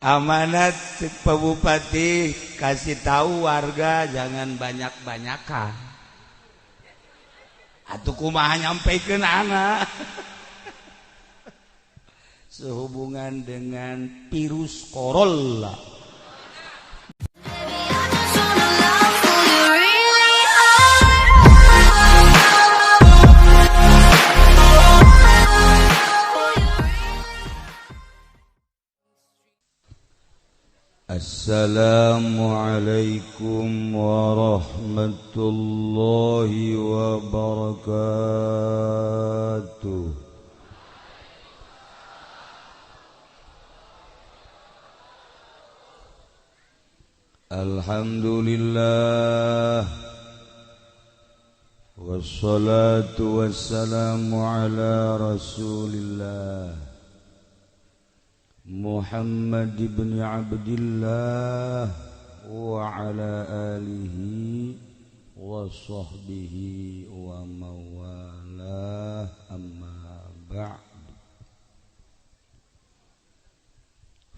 Amanat Pak Bupati kasih tahu warga jangan banyak-banyakan. Atuh kumaha nyampeikeun anak sehubungan dengan virus corona. Assalamualaikum warahmatullahi wabarakatuh. Alhamdulillah, wassalatu wassalamu ala rasulillah Muhammad ibn Abdillah wa ala alihi wa sahbihi wa mawalah, amma ba'd.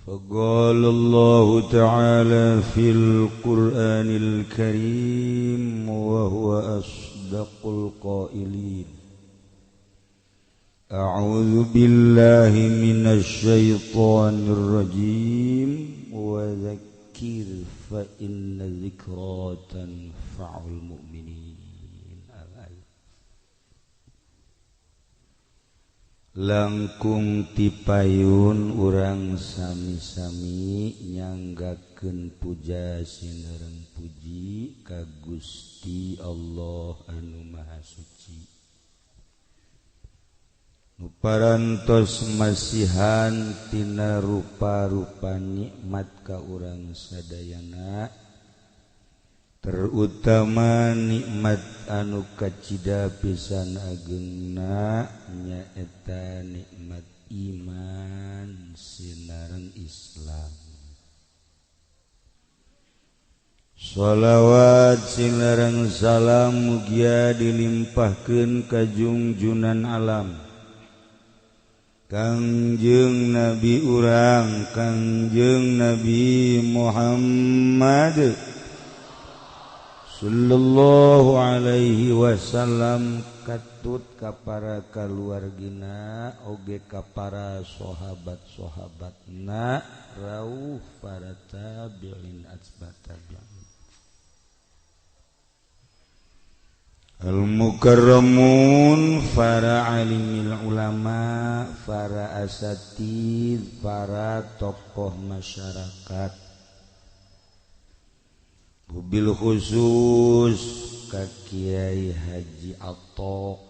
Faqala Allah ta'ala fil Qur'anil Karim wa huwa asdaqul qailin. A'udzu billahi minasy syaithanir rajim wa dzakkir fa inna dzikra tanfa'ul mu'minin. Langkung tipayun urang sami-sami nyanggakeun puja sinereng puji ka Gusti Allah anu Maha Suci. Nu parantos masihan tina rupa-rupa nikmat ka urang sadayana, terutama nikmat anu kacida pisan agengna nyaeta nikmat iman sinareng Islam. Shalawat sinareng salam mugia dilimpahkeun ka jungjunan alam Kangjeng Nabi urang, Kangjeng Nabi Muhammad sallallahu alaihi wasallam, katut ka para kaluargina oge ka para sahabat-sahabatna, rauh para tabi'in atba tabi'in. Al-mukarramun, para alimil ulama, para asatid, para tokoh masyarakat, bil khusus ka Kiai Haji Atok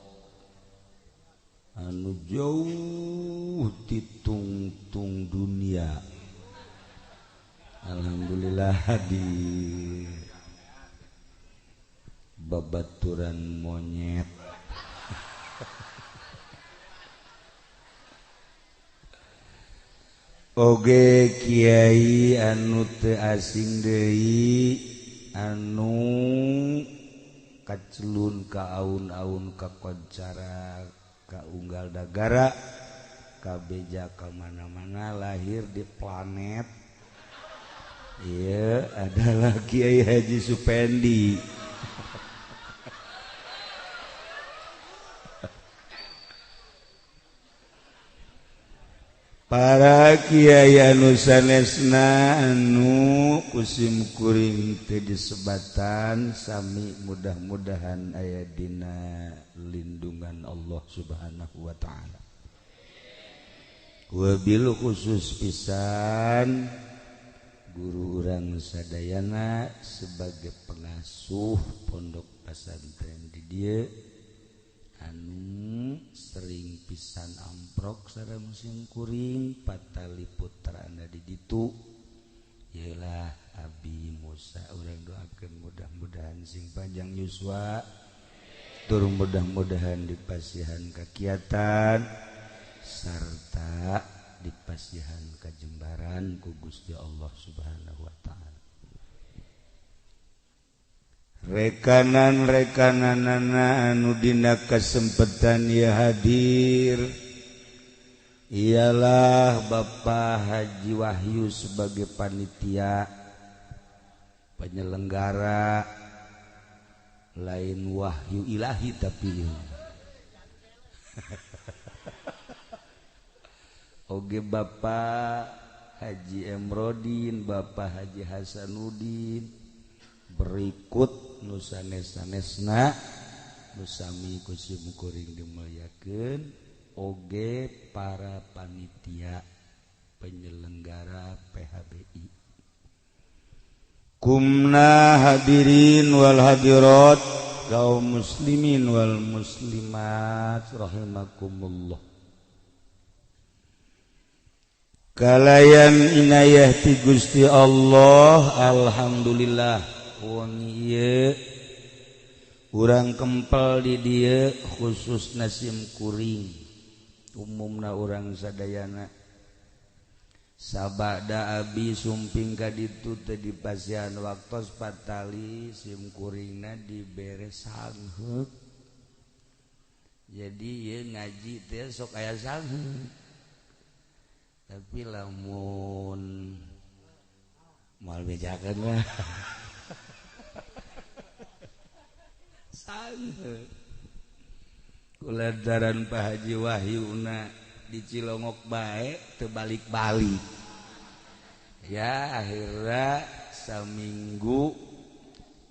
anu jauh ditungtung dunia. Alhamdulillah hadir babaturan monyet. Oge kiai anu teu asing deui anu kacelun ka aun-aun ka koncara ka unggal dagara ka beja ka mana-mana, lahir di planet ieu adalah Kiai Haji Supendi. Para kiai anu sanesna anu kusim kuring teu disebatan sami mudah-mudahan aya dina lindungan Allah Subhanahu wa taala. Wabil khusus pisan guru urang sadayana sebagai pengasuh pondok pesantren di dieu anu sering pisan amprok sareng musim kuring patali putrana di ditu ialah Abi Musa. Urang doakeun mudah-mudahan sing panjang yuswa, tur mudah-mudahan dipasihan kakiatan sarta dipasihan kajembaran ku Gusti Allah Subhanahu wa taala. Rekanan-rekananana anu dina kesempatan ya hadir Ialah Bapak Haji Wahyu sebagai panitia penyelenggara, lain wahyu ilahi tapi oge Bapak Haji Emrodin, Bapak Haji Hasanuddin, berikut nusanes-sanesna nusami kusim kuring dimuliakeun. Oge para panitia penyelenggara PHBI. Kumna hadirin wal hadirat, kaum muslimin wal muslimat rahimakumullah. Kalayan inayah ti Gusti Allah, alhamdulillah wengi ieu urang kempel di dieu khusus nasim kuring. Umumna urang sadayana sabada abi sumping ka ditu teh dipasihan waktos patali sim kuringna dibere sangheuk. Jadi ieu ngaji teh sok aya sangheuk, tapi lamun moal bejakeun mah sangheuk. Kulantaran Pak Haji Wahyuna di Cilongok bae teu balik-balik. Ya akhirnya saminggu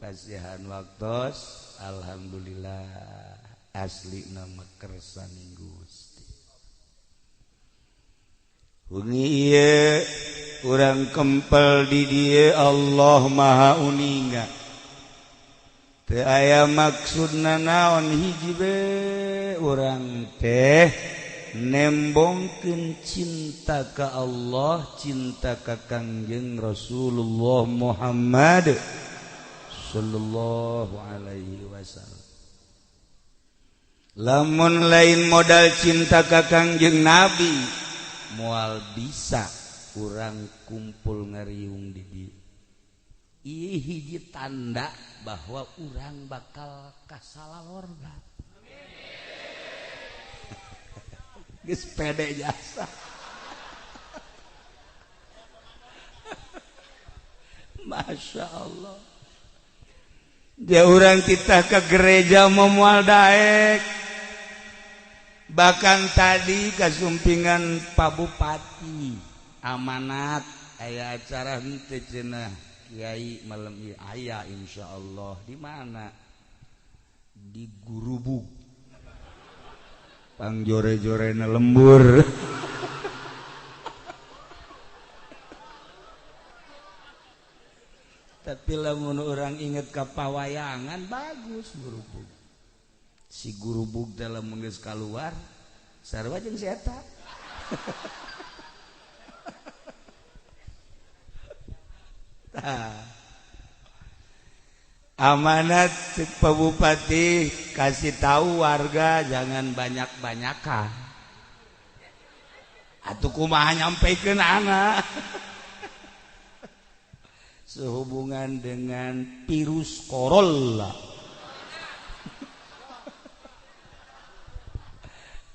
pasihan waktos, alhamdulillah asli nama kersa Gusti. Wengi ieu urang kempel di dieu Allah Maha Uninga. Teu aya maksudna naon hiji be urang teh nembongkeun cinta ka Allah, cinta ka Kangjeng Rasulullah Muhammad sallallahu alaihi wasallam. Lamun lain modal cinta ka Kangjeng Nabi moal bisa urang kumpul ngariung di dieu. Ieu hiji tanda bahwa urang bakal kasalalorga. Geus pede jasa. Masya Allah. Dia urang kita ke gereja moal daek. Bahkan tadi kasumpingan Pak Bupati amanat aya acara henteu cenah Kiai malam ieu aya insyaallah. Di mana? Di Gurubug. Pangjore-jorena lembur. Tapi lamun orang inget ka pawayangan bagus Gurubug. Si Gurubug teh lamun geus kaluar sarua jeung si eta. Amanat Pak Bupati kasih tahu warga jangan banyak-banyakan. Atuh kumaha nyampeikeun anak. Sehubungan dengan virus corona.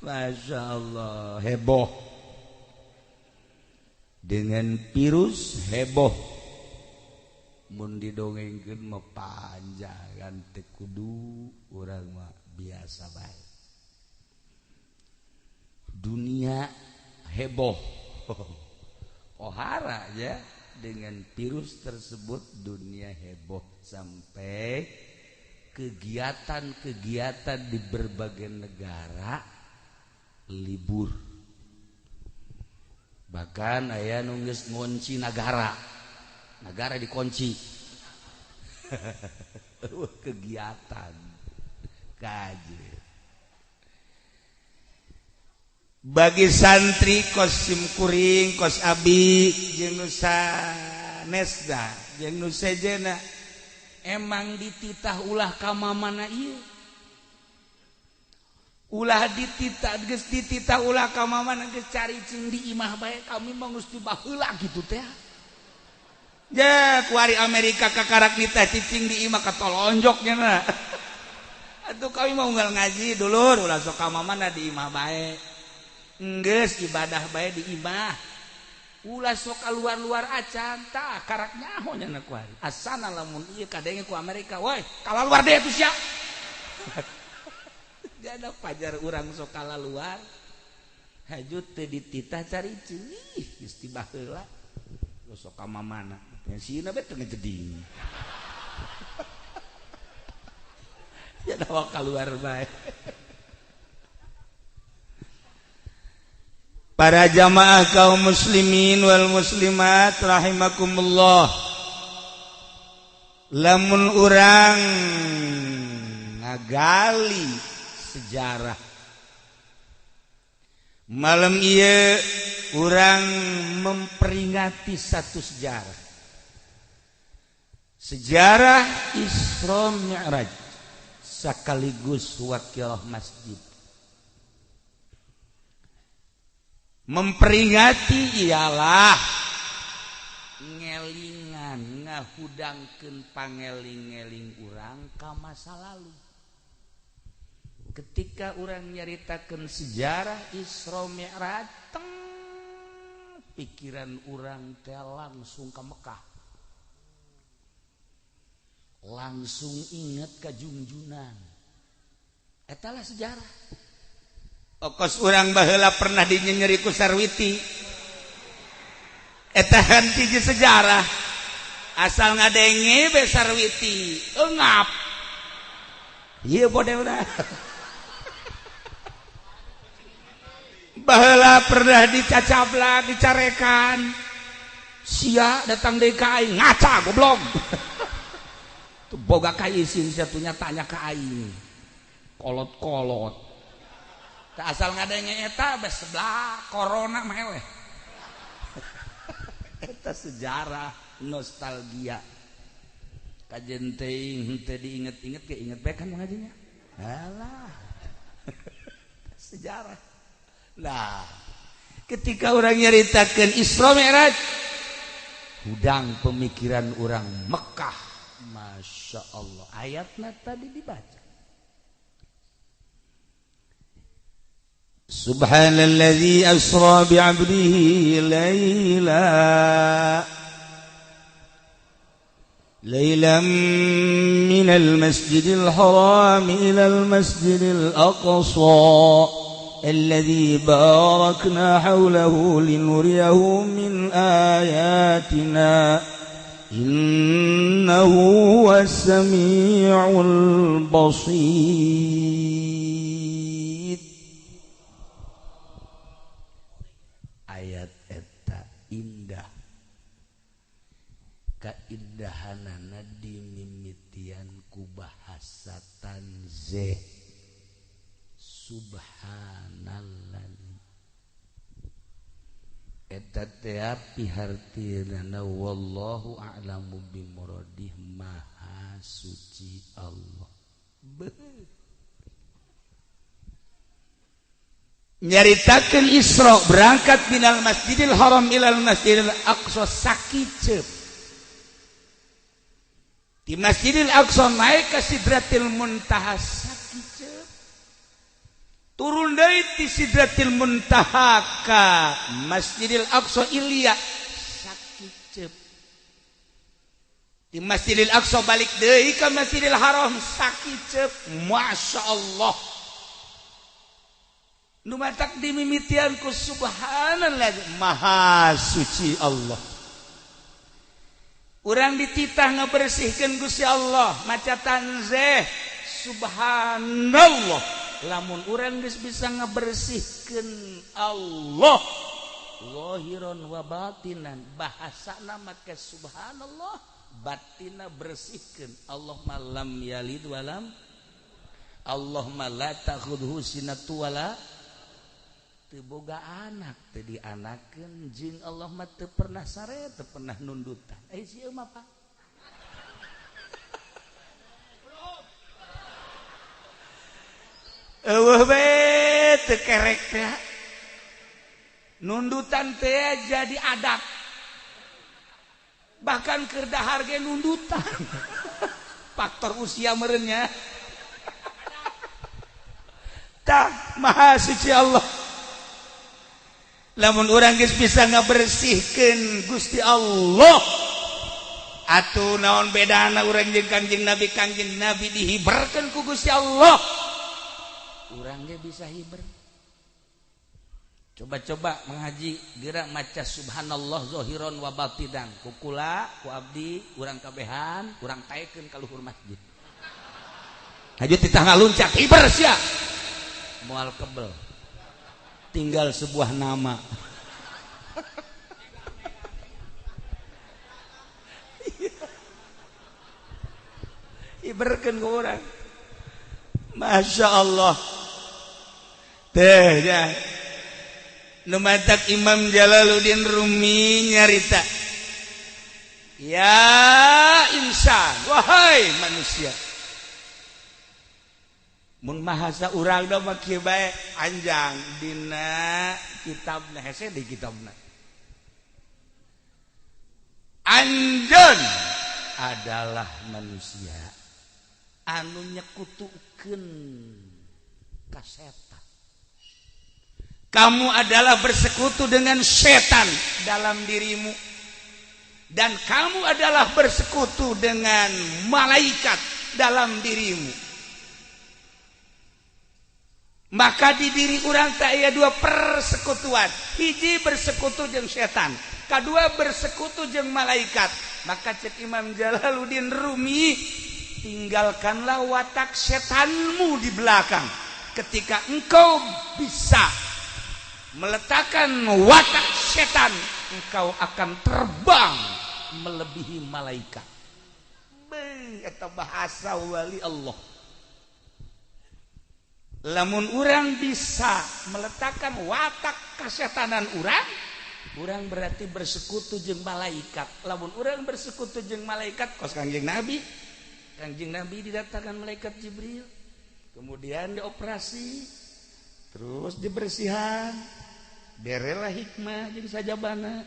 Masya Allah, heboh. Dengan virus heboh. Mun didongengkeun mah panjang teu kudu urang mah biasa bae. Dunia heboh. Ohara ya dengan virus tersebut dunia heboh sampai kegiatan-kegiatan di berbagai negara libur. Bahkan aya nu geus ngunci nagara. Negara dikunci. Kegiatan kaji. Bagi santri kos simkuring, kos abi, jeung nu sanesna, jeung nu sejena, emang dititah ulah ka mamana ieu. Ulah dititah, geus dititah ulah ka mamana geus cari cing di imah bae kami mah geus dibaheula kitu teh. Ya, kuari Amerika kakarak nitah cicing di imah katolonjoknya na. Atuh kami mau unggal ngaji dulur ulah sok ka mamana di imah bae. Enggeus ibadah bae di imah. Ulah sok kaluar-luar acan tah karak nyaho nya ku ari. Asana lamun ieu kadenge ku Amerika, woi, kaluar deui atuh sia. Jada pajar urang sok kaluar. Haju teu dititah cari ih geus tiba heula. Sok ka mamana. Sieuna bae teu ngejeding. Ya dawa keluar bae. Para jamaah kaum muslimin wal muslimat rahimakumullah. Lamun urang ngagali sejarah malam ieu urang memperingati satu sejarah. Sejarah Isra Mi'raj sekaligus wakil masjid. Memperingati ialah ngelingan ngahudangkeun pangeling-eling urang ka masa lalu. Ketika urang nyaritakeun sejarah Isra Mi'raj, teng pikiran urang teh langsung ka Mekah. Langsung inget ka Junjunan. Eta lah sejarah. Okos urang baheula pernah dinyenyeri ku Sarwiti. Eta henteu sejarah. Asal ngadenge be Sarwiti, engap. Ieu bodeuna. Baheula pernah dicacablak, dicarekan. Sia datang deui ka aing, ngaca goblok. Tuh boga ka isin satunya tanya ka aing. Kolot-kolot. Tak asal ngadenge eta bes sebelah corona mah eleh. Eta sejarah nostalgia. Kajen teuing henteu diinget-inget ge inget bae kan ngajinya. Alah. Sejarah. Nah, ketika orang nyaritakeun Isra Mi'raj, hudang pemikiran orang Mekah. Masya Allah, ayatna tadi dibaca. Subhanalladzi asra bi'abdihi laila lailan minal masjidil haram ilal masjidil aqsa alladzi barakna hawlahu linuriyahu min ayatina innahu huwas samiul basir. Ayat eta indah, kaindahanana dimimitian ku bahasa tanzih. Subhanalladzi eta teh pihartina wallahu a'lamu bimuradih, maha suci Allah. Nyaritakeun Isra berangkat minal Masjidil Haram ilal Masjidil Aqsa sakiceup. Di Masjidil Aqsa naik ke Sidratil Muntaha sakiceup. Turun deui ti Sidratil Muntaha ka Masjidil Aqsa Ilya sakiceup. Di Masjidil Aqsa balik deui ka Masjidil Haram sakiceup. Masya Allah. Nu matak dimimitian ku subhanallah, maha suci Allah. Urang dititah ngabersihkeun Gusti Allah maca tanzih subhanallah. Lamun urang geus bisa ngabersihkeun Allah zahiran wa batinan, bahasana make subhanallah, batina bersihkeun Allah malam yalid walam Allah ma la ta'khudhu sinatu wala. Teu boga anak, teu dianakeun, jeung Allah mah teu pernah sare, teu pernah nundutan. Eh sieun mah Pak. Eueuh we teu kerek teh. Nundutan teh jadi adat. Bahkan keur dahar ge nundutan. Faktor usia meureun nya. Tah maha suci Allah. Lamun urang geus bisa ngabersihkeun Gusti Allah, atuh naon bedana urang jeung Kangjeng Nabi? Kangjeng Nabi dihiberkeun ku Gusti Allah, urang ge bisa hiber. Coba-coba mengaji gerak maca subhanallah zahiron wa batidan, ku kula, ku abdi, urang kabehan, urang taekeun ka luhur masjid. Hayu titah ngaluncak hiber sia. Moal kebel. Tinggal sebuah nama. Hiberkeun ku urang. Masya Allah. Teh ya. Nu matak Imam Jalaluddin Rumi nyarita, ya insan, wahai manusia, mun bahasa urang da mah kieu bae anjang dina kitabna, hese di kitabna. Anjeun adalah manusia anu nyekutukeun ka setan. Kamu adalah bersekutu dengan setan dalam dirimu, dan kamu adalah bersekutu dengan malaikat dalam dirimu. Maka di diri urang tak aya dua persekutuan. Hiji bersekutu jeung setan, kadua bersekutu jeung malaikat. Maka cek Imam Jalaluddin Rumi, tinggalkanlah watak setanmu di belakang. Ketika engkau bisa meletakkan watak setan, engkau akan terbang melebihi malaikat. Eta bahasa wali Allah. Lamun urang bisa meletakkan watak kesetanan urang, urang berarti bersekutu jeung malaikat. Lamun urang bersekutu jeung malaikat, kos Kangjeng Nabi. Kangjeng Nabi didatangkan malaikat Jibril, kemudian dioperasi, terus dibersihan, berelah hikmah jeung sajabana,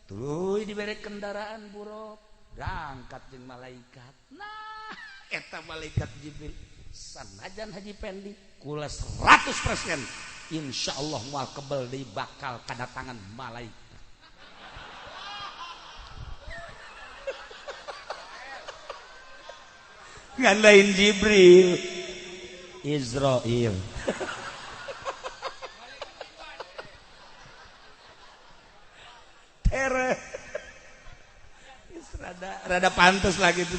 terus dibere kendaraan buruk, berangkat jeung malaikat. Nah, eta malaikat Jibril sanajan Haji Pendi kula 100% insyaallah moal kebel deui bakal kadatangan malaikat. Ngan lain Jibril, Israil. Tere. Rada pantas lagi itu.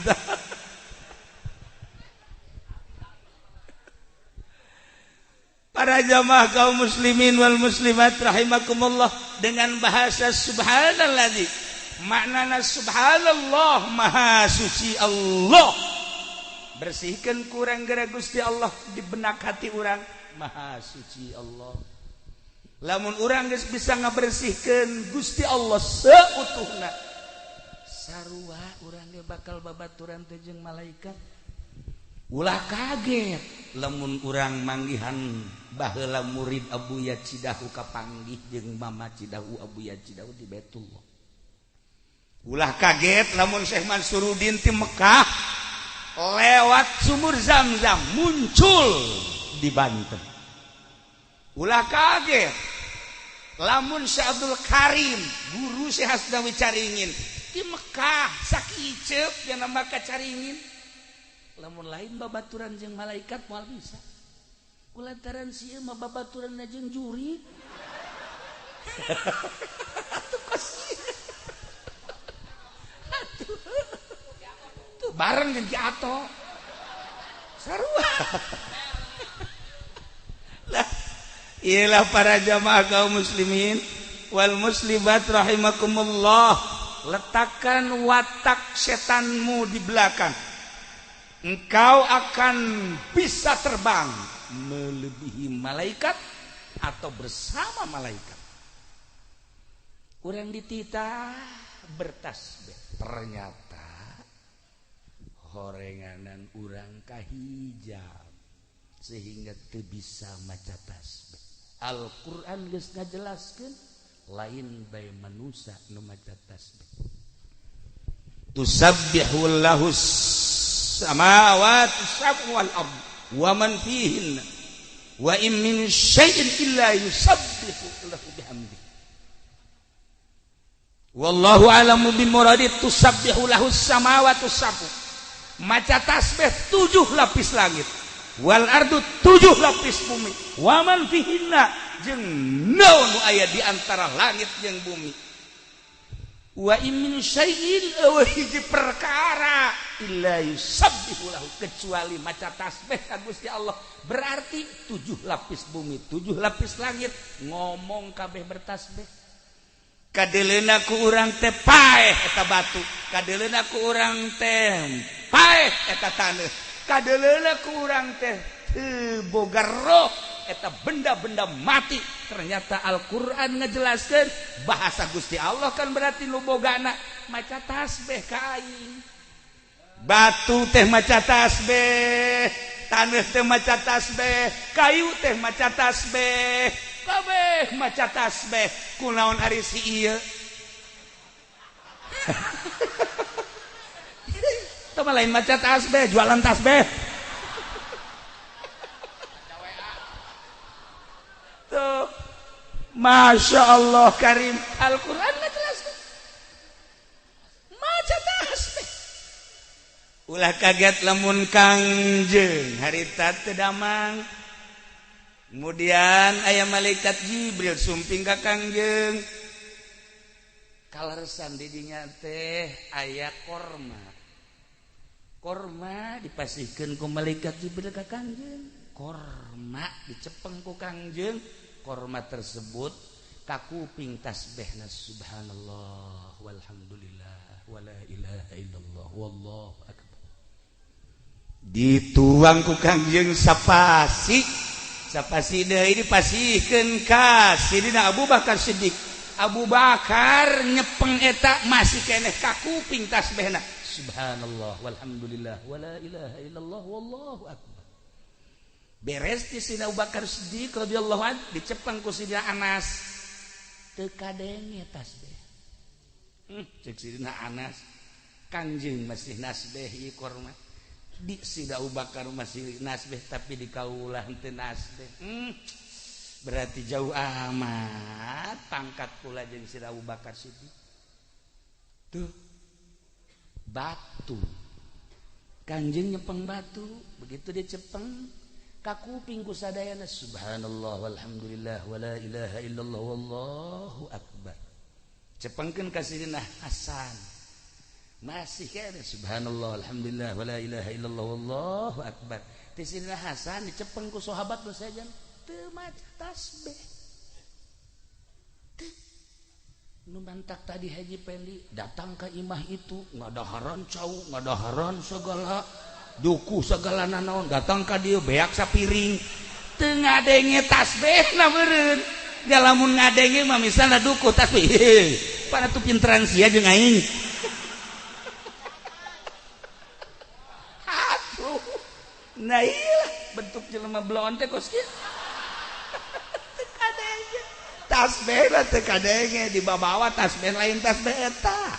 Para jamaah kaum muslimin wal muslimat rahimakumullah, dengan bahasa subhanalladzi, maknana subhanallah, maha suci Allah. Bersihkan kurang gara Gusti Allah di benak hati urang, maha suci Allah. Lamun urang geus bisa ngabersihkeun Gusti Allah seutuhna, sarua urang ge bakal babaturan teh jeung malaikat. Ulah kaget lamun urang manggihan baheula murid Abuya Cidahu kapanggih jeung Mama Cidahu Abuya Cidahu di Baitullah. Ulah kaget lamun Syekh Mansuruddin ti Mekah lewat sumur Zam-Zam muncul di Banten. Ulah kaget lamun Syekh Abdul Karim guru Syekh Hasnawi Caringin di Mekah sakiceuk yang nama Caringin. Lamun lain babaturan jeung malaikat moal bisa. Kulantaran sieun mah babaturan jeung juri. Atuh kos. Atuh. Tuh bareng jeung Ki Ato. Sarua. Lah, iyalah para jamaah kaum muslimin wal muslimat rahimakumullah, letakkan watak setanmu di belakang. Engkau akan bisa terbang melebihi malaikat atau bersama malaikat. Urang dititah bertasbih, ternyata horenganan urang kahijab sehingga teu bisa maca tasbih. Al-Qur'an geus ngajelaskeun lain bae manusia nu maca tasbih. Tusabbihu lahus samawati sab'u wal ard wa man fihin Wa in min syai'in illa yusabbihu lahu bihamdi. Wallahu a'lamu bimuradi tusabbihu lahu samawati sab'u. Maca tasbih 7 lapis langit, wal ardu 7 lapis bumi, wa man fihinna jeung naon nu aya di antara langit jeung bumi. Wa in min syai'in eueuh hiji perkara illa yusabbihu lahu kecuali maca tasbih ka Gusti Allah. Berarti 7 lapis bumi, 7 lapis langit ngomong kabeh bertasbih. Kadeleuna ku urang teh paeh eta batu, kadeleuna ku urang teh paeh eta taneuh, kadeleuna ku urang teh teu boga roh eta benda-benda mati. Ternyata Al-Qur'an ngejelaskeun bahasa Gusti Allah kan berarti nu bogana maca tasbih ka aing. Batu teh maca tasbih, taneuh teh maca tasbih, kayu teh maca tasbih, kabeh maca tasbih. Kunaon ari si ieu? Teu mah lain maca tasbih, jualan tasbih. Tuh, Masya Allah Karim, Al-Quran ngejelaskeun maca tasbih. Ulah kaget lamun Kangjeng harita teu damang. Kemudian aya malaikat Jibril sumping ka Kangjeng. Kaleresan di dinya teh aya korma. Korma dipasihkeun ku malaikat Jibril ka Kangjeng. Korma dicepeng ku Kangjeng. Korma tersebut kakuping tasbihna subhanallah walhamdulillah wala ilaha illallah wallahu akbar. Dituang ku Kangjeng sapasi. Sapasi deui dipasihkeun ka Sidina Abu Bakar Siddiq. Abu Bakar nyepeng eta masih keneh kakuping tasbihna subhanallah walhamdulillah wala ilaha illallah wallahu akbar. Beres di Sidina Abu Bakar Siddiq radhiyallahu anhu dicepeng ku Sidina Anas teu kadenge tasbih. Cek Sidina Anas, Kangjeng masih nasbih ieu korma. Di Sidina Abu Bakar masih nasbih tapi di kaulah henteu nasbih. Berarti jauh amat pangkat kula jeung Sidina Abu Bakar Siddiq. Tuh batu. Kangjeng nyepeng batu, begitu dia cepeng kakuping ku sadayana subhanallah walhamdulillah wala ilaha illallah wallahu akbar. Cepengkeun ka Sidina Hasan. Masih kene subhanallah alhamdulillah wala ilaha illallah wallahu akbar. Ti Sidina Hasan dicepeng ku sahabat nu sejen teu maca tasbih. Teu. Nu mantak tadi Haji Pendi datang ke imah itu ngadaharan cau, ngadaharan segala duku segala nanaon, datang ka dieu beak sapiring teu ngadenge tasbihna meureun. Da lamun ngadenge mah misalna duku tasbih. Pana tuh pinteran sia jeung aing. Nah iya bentuk jelema blon teh kos kieu. Teu kadenge. Tasbih lah teu kadenge dibawa tasbih lain tasbih eta.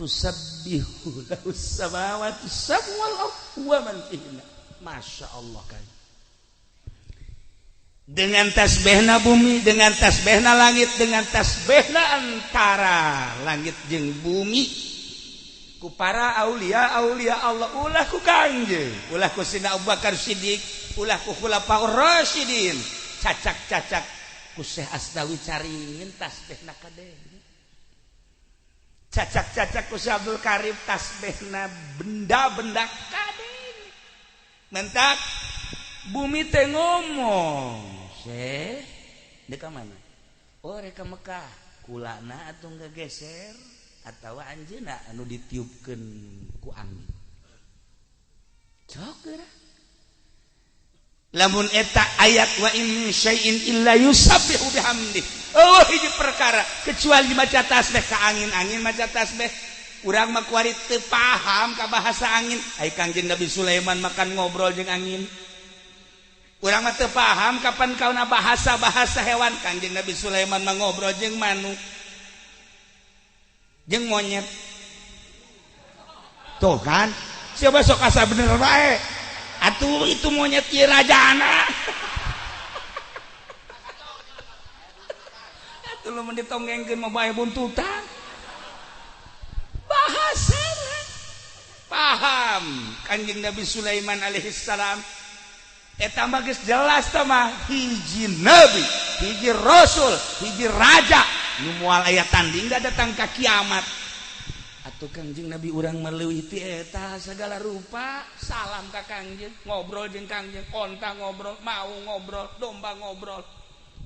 Tusabbihu lahu samawati sab'u wal ardu wa man fihinna. Masya Allah kan. Dengan tasbihna bumi, dengan tasbihna langit, dengan tasbihna antara langit jeung bumi. Ku para aulia aulia Allah, ulah ku Kangjeng, ulah ku Sidina Abu Bakar Siddiq, ulah ku Khulafaur Rasyidin, cacak-cacak ku Syekh Asnawi caringin tasbihna kadenge. Cacak-cacak ku Syekh Abdul Karim tasbihna benda-benda kadenge. Mentak bumi teh ngomong, Syekh, dek ka mana? Oh, rek ka Mekah. Kulana atuh geser atawa anjeunna anu ditiupkeun ku angin. Cok geura. Lamun eta ayat wa in syai'in illa yusabbihu bihamdi. Oh hiji perkara kecuali maca tasbih ka angin-angin maca tasbih. Urang mah kuari teu paham ka bahasa angin. Ai Kangjeng Nabi Sulaiman makan ngobrol jeung angin. Urang mah teu paham kapan kauna bahasa-bahasa hewan. Kangjeng Nabi Sulaiman mah ngobrol jeung manuk, jeung monyet. Tuh kan, siapa sok asa bener bae. Atuh itu monyet ieu rajana. Atuh lamun ditonggengkeun mah bae buntutan. Bahasana paham Kanjeng Nabi Sulaiman alaihissalam. Eta mah geus jelas tah mah hiji nabi, hiji rasul, hiji raja nu moal aya tanding da datang ka kiamat. Atuh Kangjeng Nabi urang mah leuwih ti eta segala rupa, salam ka Kangjeng, ngobrol jeung Kangjeng, onta ngobrol, mau ngobrol, domba ngobrol,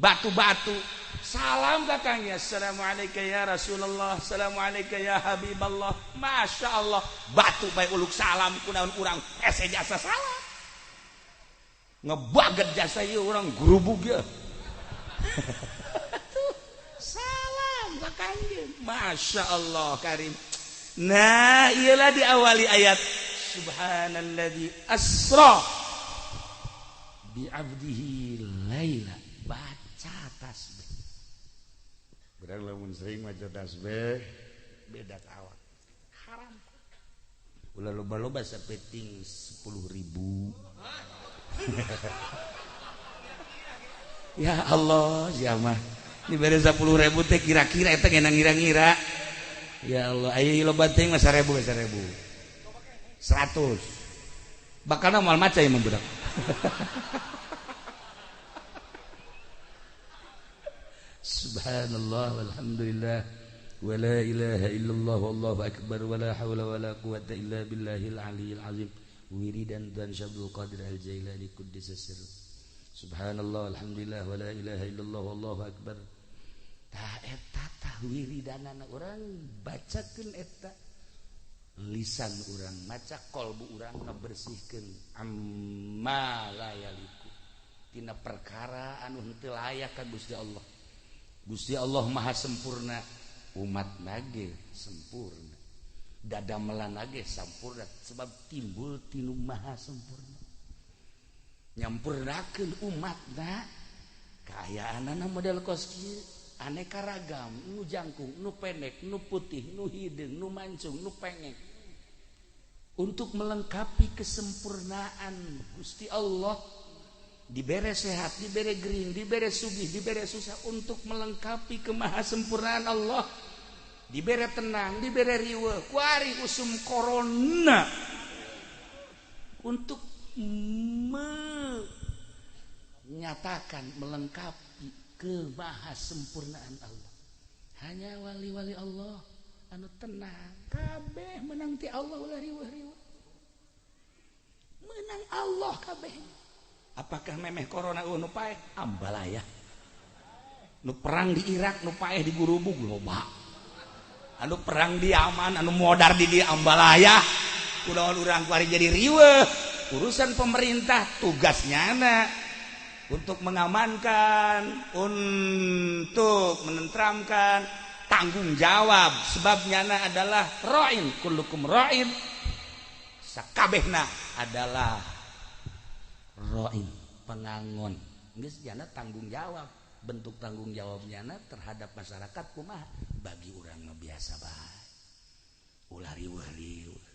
batu-batu. Salam ka Kangjeng, assalamualaikum ya Rasulullah, assalamualaikum ya Habiballah. Masya Allah, batu bae uluk salam kunaon urang hese jasa salam. Ngebaget jasa ieu urang grubug ya. Salam ka Kangjeng. Masya Allah karim. Nah, iyalah diawali ayat subhanalladzi asra bi abdihi laila. Baca tasbih. Urang lamun sering maca tasbih beda ka awak. Haram. Ulah loba-loba sapeting 10.000. Ya Allah, siapa? Ini beres 10.000 teh kira-kira eta ngeunang ngira-ngira. Ya Allah, ayo loba teuing mah 1.000 1.000. 100. Bakalna moal maca ieu mah budak. Subhanallah walhamdulillah wala ilaha illallah wallahu akbar wala haula wala quwata illa billahil aliyil azim. Wiridan dan Syabdul Qadir Al-Jailani Quddisa sirruh. Subhanallah alhamdulillah wala ilaha illallah wallahu akbar. Tah eta tah wiridanana urang bacakeun eta lisan urang maca kolbu urang ngabersihkeun amma la yaliku tina perkara anu henteu layak ka Gusti Allah. Gusti Allah maha sempurna, umat nage sempurna, dadamelan nage sampurna sebab timbul tinu maha sempurna. Nyampurnakeun umatna kaayaanana model kos kieu aneka ragam, nu jangkung, nu pendek, nu putih, nu hideung, nu mancung, nu pengek. Untuk melengkapi kesempurnaan Gusti Allah dibere sehat, dibere gering, dibere sugih, dibere susah untuk melengkapi kemahasempurnaan Allah. Dibere tenang, dibere riweuh, kuari usum corona untuk menyatakan melengkapi kemahasempurnaan Allah. Hanya wali-wali Allah anu tenang, kabeh menang ti Allah ulah riweuh-riweuh. Menang Allah kabeh. Apakah memeh corona eueuh nu paeh? Ambalaya. Nu perang di Irak nu paeh di Gurubug loba. Anu perang di Yaman anu modar di dieu ambalaya. Kunaon urang kuari jadi riweuh. Urusan pemerintah tugasnya anak untuk mengamankan, untuk menentramkan, tanggung jawab. Sebabnya adalah ra'in, kullukum ra'in, sakabehna adalah ra'in, pengangon. Geus jana tanggung jawab, bentuk tanggung jawabnya terhadap masyarakat kumaha? Bagi urang mah biasa bae. Ulah riweuh-riweuh.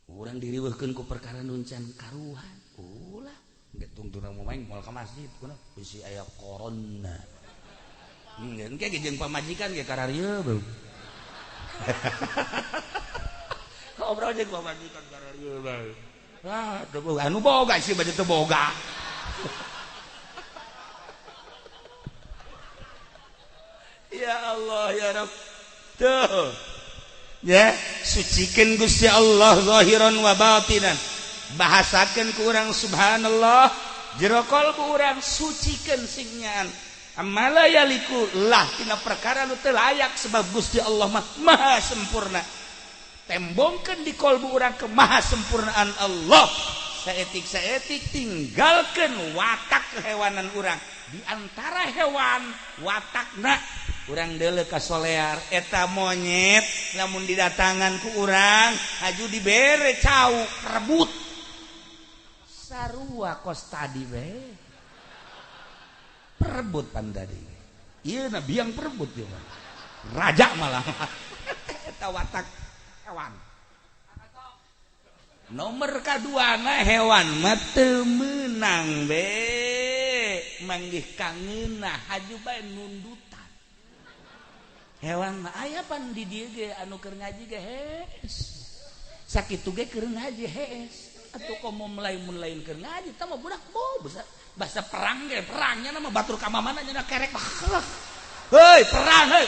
Urang diriweuhkeun ku perkara nu can karuhan. Ulah getung turang mau main moal ka masjid kunaon bisi aya corona. Engke ge jeung pamajikan ge kararieu beuh. Ngobrol jeung pamajikan kararieu bae. Ah, teu boga anu boga sih bade teu boga. Ya Allah ya Rabb. Tuh. Ya, sucikeun Gusti Allah zahiran wa batinan. Bahasakeun ku urang subhanallah, jero kalbu urang sucikeun singnyaan. Amala yaliku lah tina perkara nu teu layak sebab Gusti Allah mah maha sempurna. Tembongkeun di kalbu urang kemahasempurnaan Allah. Saetik-saetik tinggalkeun watak kehewanan urang. Di antara hewan watakna urang deuleu ka solear eta monyet lamun didatangan ku urang haju dibere cau rebut. Sarua kos tadi we. Perebut pan tadi. Ieu na biang perebut ieu mah. Raja malah. Eta watak hewan. Nomor kaduana hewan mah teu meunang be manggih kangeunah haju bae nundutan. Hewan mah aya pan di dieu ge anu keur ngaji ge hees. Sakitu ge keur ngaji hees. Atuh komo lain lain keur ngaji tah mah budak bo bahasa perang ge perangnya nama batur ka mamana nya kerek. Heuy perang heuy.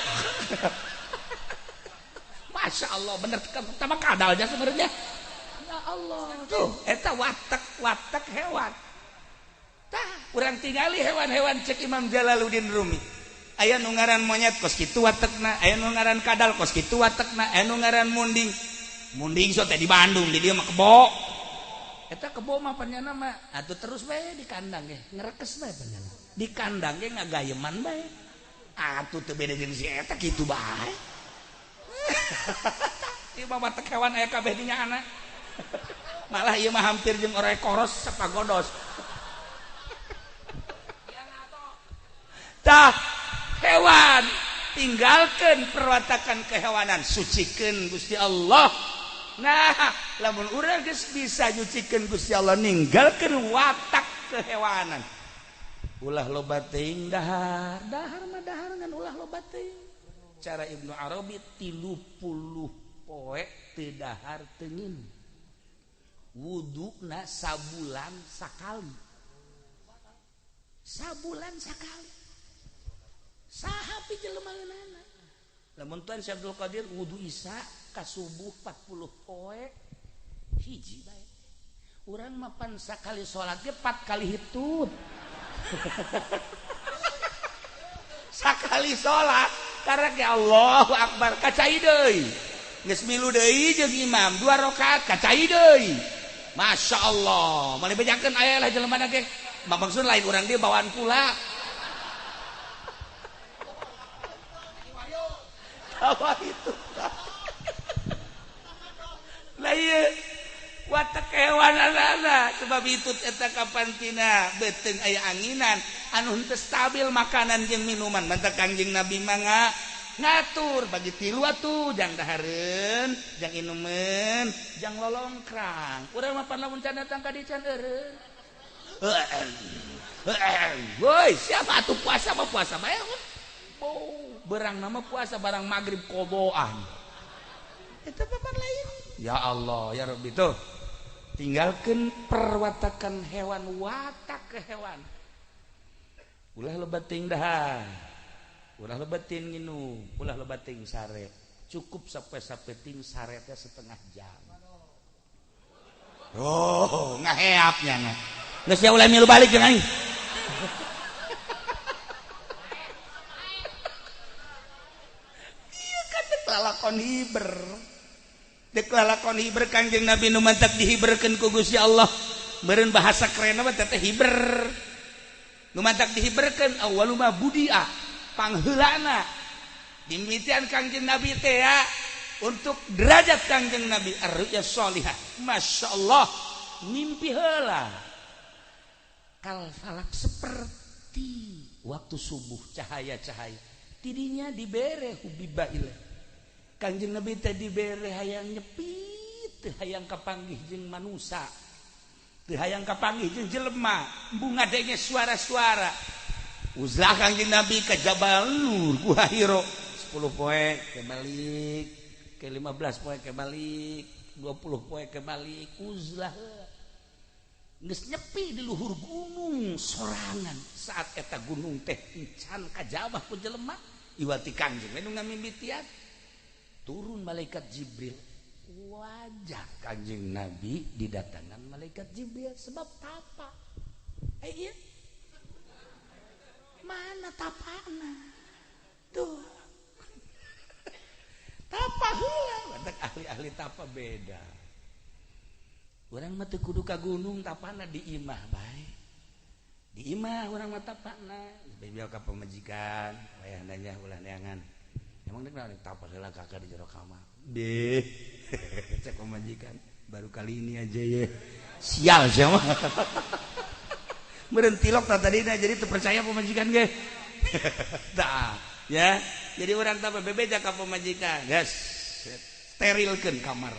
Masya Allah bener pertama kadalnya sebenarnya. Ya Allah tuh eta watak hewan. Tah urang tingali hewan-hewan cek Imam Jalaluddin Rumi. Aya nu ngaran monyet kos kitu watekna, aya nu ngaran kadal kos kitu watekna, aya nu ngaran munding. Munding so teh di Bandung di dieu mah kebo. Eta kebo mah panyana mah atuh terus bae di kandang ge, ngerekes bae panyana. Di kandang ge ngagayeman bae. Atuh teu beda jeung si eta kitu bae. Ieu mah watek hewan aya kabeh di nyaana. Malah ieu mah hampir jeung orai koros sapagodos. Tah hewan tinggalkan perwatakan kehewanan, sucikeun Gusti Allah. Nah, lamun urang geus bisa nyucikeun Gusti Allah ninggalkeun watak kehewanan. Ulah loba teuing dahar, dahar mah dahar ngan ulah loba teuing. Cara Ibnu Arabi 30 poe teu dahar teu nginum. Wuduna sabulan sakali. Sabulan sakali. Saha pi jelema ngeunana. Lamun Tuan Syekh Abdul Qadir wudu isya ka subuh 40 poe hiji bae. Urang mah pan sakali salat ge 4 kali hitut. Sakali salat karek ge Allahu Akbar kacai deui. Geus milu deui jeung imam 2 rakaat kacai deui. Masya Allah, malah bejakeun aya lah jelema ge. Maksud lain urang dia bawaan kula. Apa itu? Lah ieu watak hewananana sebab itu eta kapantina beuteung aya anginan anu henteu stabil makanan jeung minuman. Mantak Kangjeng Nabi mah ngatur bagi tilu atuh jang dahareun, jang inumeun, jang lolongkrang. Urang mah pan lamun can datang ka dieu can eureun. Woi, siapa atuh puasa mah puasa bae. Berang nama puasa barang maghrib koboan. Eta papan lain. Ya Allah, ya Rabbi tuh. Tinggalkan perwatakan hewan, watak ke hewan. Ulah loba teuing dahar. Ulah loba teuing nginum, ulah loba teuing sare. Cukup sampai-sampai ting sare teh setengah jam. Oh, ngaheapnya nah. Geus ya ulah milu balik jeung aing. Ieu kan dek lalakon hiber. Dek lalakon hiber Kangjeng Nabi nu mantak dihiberkeun ku Gusti Allah. Meureun bahasa kerenna mah teh hiber. Nu mantak dihiberkeun awwalu ma budia. Pangheulana dimitian Kangjeng Nabi teh ya, untuk derajat Kangjeng Nabi ar-ru'ya sholihah. Masya Allah mimpi heula kal falak seperti waktu subuh cahaya-cahaya tidinya dibere hubiba ilaih. Kangjeng Nabi teh dibere hayang nyepi teu hayang kapanggih jeung manusa teu hayang kapanggih jeung jelema bunga denge suara-suara. Uzlah Kangjeng Nabi ke Jabal Nur Gua Hiro 10 poe kebalik ke 15 poe kebalik 20 poe kebalik uzlah geus nyepi di luhur gunung sorangan saat eta gunung teh encan kajabah ku jelema iwati Kangjeng we nu ngamimitian turun malaikat Jibril. Wajah Kangjeng Nabi didatangan malaikat Jibril sebab tapa. Ieu mana tapana tuh tapa heula batak ahli-ahli tapa beda. Urang mah teu kudu ka gunung tapana di imah bae. Di imah urang mah tapana bebel ka pamajikan wayah nanya ulah neangan. Emang dek naon tapa heula kakak di jero kamar. Deh cek pamajikan baru kali ini aja ye. Sial sia mah. Meureun tilok tah tadina jadi teu percaya pamajikan ge. Tah, ya. Jadi urang tah bebeja ka pamajikan. Yes. Sterilkeun kamar.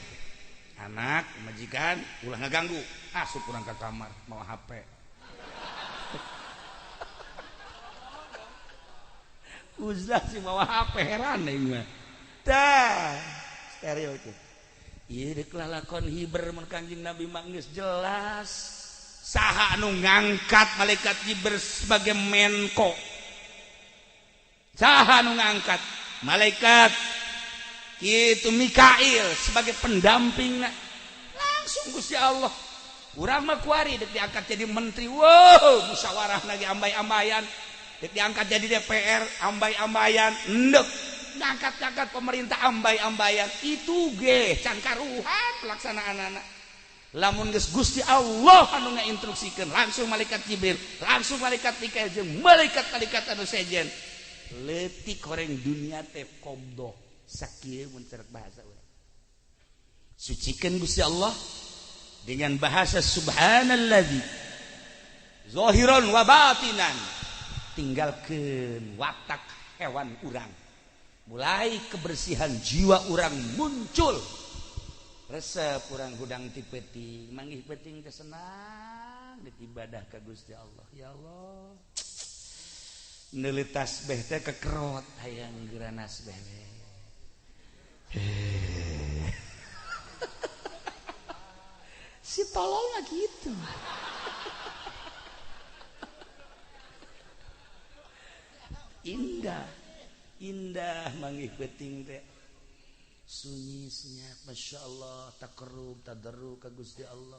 Anak, majikan ulah ngaganggu, asup urang ke kamar mau HP. Uzlah sih bawa HP heran aing mah. Tah, stereo itu. Ieu deuk lalakon hiber mun Kangjeng Nabi mah geus jelas. Saha anu ngangkat malaikat Jibril sebagai menko? Saha anu ngangkat malaikat itu Mikail sebagai pendamping? Langsung Gusti Allah. Urang mah kuari dek diangkat jadi menteri, wow, musyawarah lagi ambay-ambayan, dek diangkat jadi DPR ambay-ambayan, endek ngangkat-ngangkat pemerintah ambay-ambayan, itu ge can karuhan pelaksanaan anak. Lamun geus Gusti Allah anu ngainstruksikeun, langsung malaikat Jibril, langsung malaikat Mikail jeung malaikat-malaikat anu sejen. Leutik horeng dunia teh qobdoh sakieu mun cerek bahasa urang. Sucikan Gusti Allah dengan bahasa subhanalladzi zahiran wa batinan. Tinggalkeun watak hewan urang. Mulai kebersihan jiwa urang muncul. Resep urang hudang ti peuting, manggih peuting teh senang deuk ibadah ka Gusti Allah. Ya Allah. Neuli tasbih teh kekerot hayang geura nasbeh we. Si tolol mah gitu. Indah, indah manggih peuting teh. Sunyi senyap, masya Allah, takarrub, tadarru ka Gusti Allah.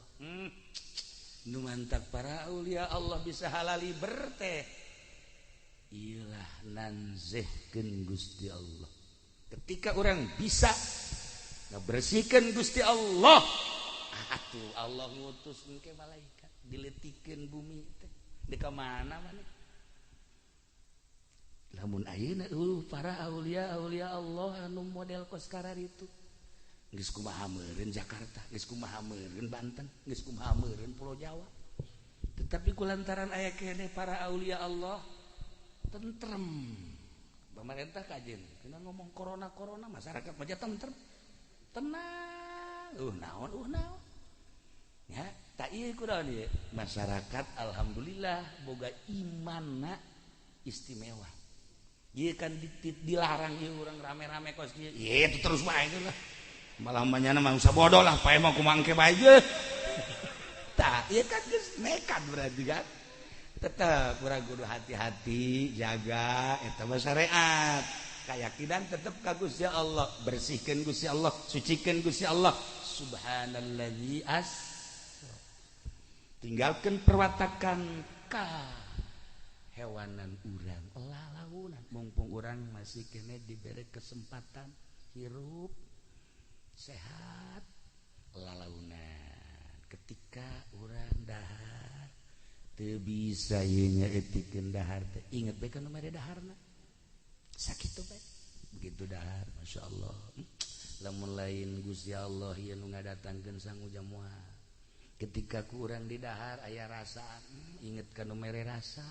Nu mantak para aulia Allah bisa halali berteh. Iyalah nanzehkeun Gusti Allah. Ketika orang bisa ngebersihkan Gusti Allah, atuh Allah ngutus engke malaikat diletikeun bumi teh. Di ka mana maneh? Lamun ayeuna para aulia aulia Allah anu model kos kararitu. Geus kumaha meureun Jakarta, geus kumaha meureun Banten, geus kumaha meureun Pulau Jawa. Tetapi kulantaran aya keneh para aulia Allah tentrem. Pemerintah kajen kena ngomong corona-corona, masyarakat aja tentrem. Tenang. Naon naon. Ya, tak ieu kunaon ieu? Masyarakat alhamdulillah boga imanna istimewa. Ieu kan dilarang ieu urang rame-rame kos kieu. Ieu terus bae lah. Malah manyana mah usah bodoh lah, pae mah kumaha engke bae ge. Tah, ieu kan geus nekat berarti kan. Tetep urang kudu hati-hati, jaga eta mah syariat. Keyakinan tetep ka Gusti Allah, bersihkeun Gusti Allah, sucikeun Gusti Allah. Subhanalladzi asra. Tinggalkeun perwatakan ka hewanan urang, lalaunan mumpung urang masih kene diberi kesempatan hirup sehat lalaunan. Ketika urang dahar teu bisa ieu nyaetikeun dahar teh, inget bae kana mere daharna. Sakitu bae. Begitu dahar, Masya Allah. Lamun lain Gusti Allah ieu nu ngadatangkeun sangu jamuan. Ketika ku urang di dahar aya rasa, inget kana mere rasa.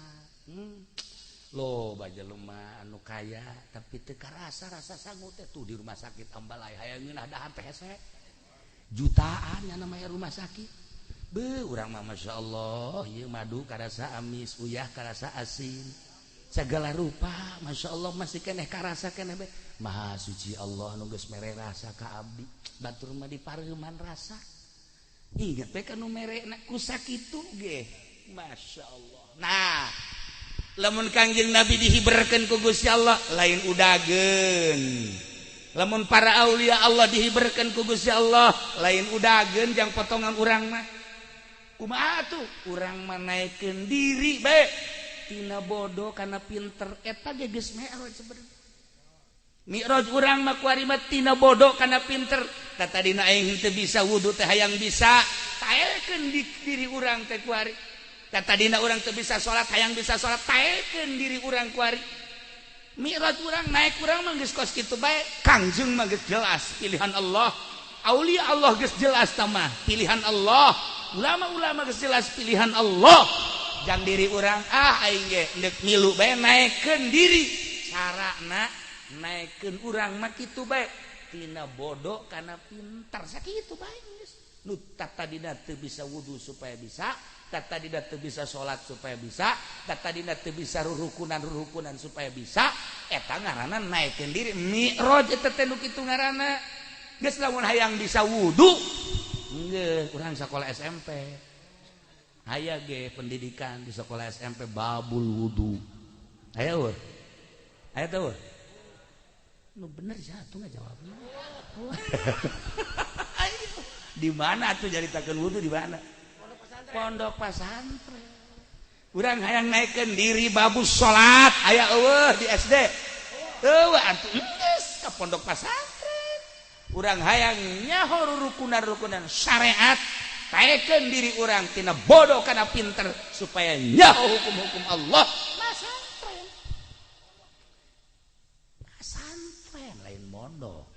Loh baja lemah anu kaya tapi teu karasa rasa sangu teh tuh di rumah sakit Ambalai hayang ngeunah dahar teh hese. Jutaan nya namanya rumah sakit. Beuh urang mah Masya Allah ieu madu karasa amis, uyah karasa asin. Segala rupa Masya Allah masih keneh karasa keneh bae. Maha suci Allah nu geus mere rasa ka abdi. Batur mah dipareuman rasa. Inget bae ka nu mere ku sakitu ge. Masya Allah. Nah, lamun Kangjeng Nabi dihiberkeun ku Gusti Allah lain udageun. Lamun para aulia Allah dihiberkeun ku Gusti Allah lain udageun jang potongan urang mah. Kumaha tuh? Urang mah naekeun diri bae. Tina bodoh kana pinter eta ge geus mi'raj sebenarnya. Mi'raj urang mah kuari mah tina bodoh kana pinter. Tah tadina aing teu bisa wudu teh hayang bisa. Taekeun di diri urang teh kuari. Tah tadina urang teu bisa salat hayang bisa salat, taekeun diri urang kuari. Mi'raj urang naik urang mah geus kos kitu bae. Kangjeng mah geus jelas pilihan Allah. Aulia Allah geus jelas tamah pilihan Allah. Ulama-ulama geus jelas pilihan Allah. Jang diri urang ah aing ge deuk milu bae naekkeun diri. Carana naekkeun urang mah kitu bae. Tina bodoh kana pintar sakitu bae geus. Nu tadina teu bisa wudu supaya bisa, tadina teu bisa salat supaya bisa, tadina teu bisa rurukunan-rurukunan supaya bisa, eta ngaranna naekeun diri. Mi'raj eta teh nu kitu ngaranna. Geus lamun hayang bisa wudu, geus urang sakola SMP. Aya ge pendidikan di sekolah SMP babul wudu. Aya eueuh? Aya teu? Nu bener satu ngajawabna. Di mana tuh nyaritakeun wudu di mana? Pondok pesantren. Urang hayang naikkeun diri babus salat, aya eueuh di SD? Eueuh atuh geus ka pondok pesantren. Urang hayang nyaho rukunan-rukunan syariat, taekeun diri urang tina bodoh kana pinter supaya nyaho hukum-hukum Allah. Pesantren. Pesantren lain mondok.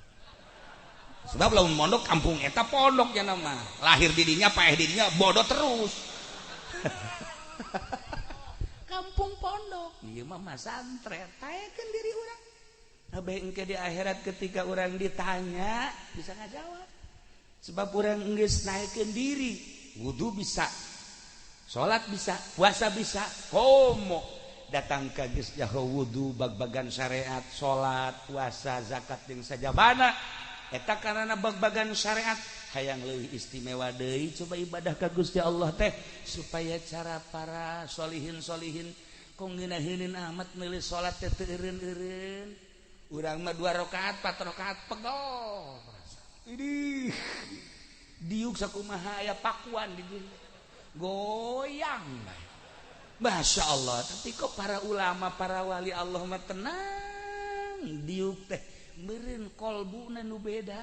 Sebab lamun mondok kampung eta pondok ya nama. Lahir didinya, paeh didinya, bodoh terus. Kampung pondok. Ieu mah masantren, taekeun diri urang. Abe engke di akhirat ketika urang ditanya bisa ngajawab. Sebab urang geus naekeun diri, wudu bisa, salat bisa, puasa bisa, komo datang ka geus jaho wudu bag-bagan syariat, salat, puasa, zakat jeung sajabana. Eta karena bag-bagan syariat hayang leuwih istimewa deui coba ibadah ka Gusti Allah teh supaya cara para solihin-solihin kong ngeunaheun amat meuli salat teh teu eureun-eureun. Urang mah 2 rakaat 4 rakaat pegel. Idih. Diuk sakumaha aya pakuan di dieu. Goyang bae. Masya Allah, tapi kok para ulama, para wali Allah mah tenang diuk teh meureun kolbuna nu beda.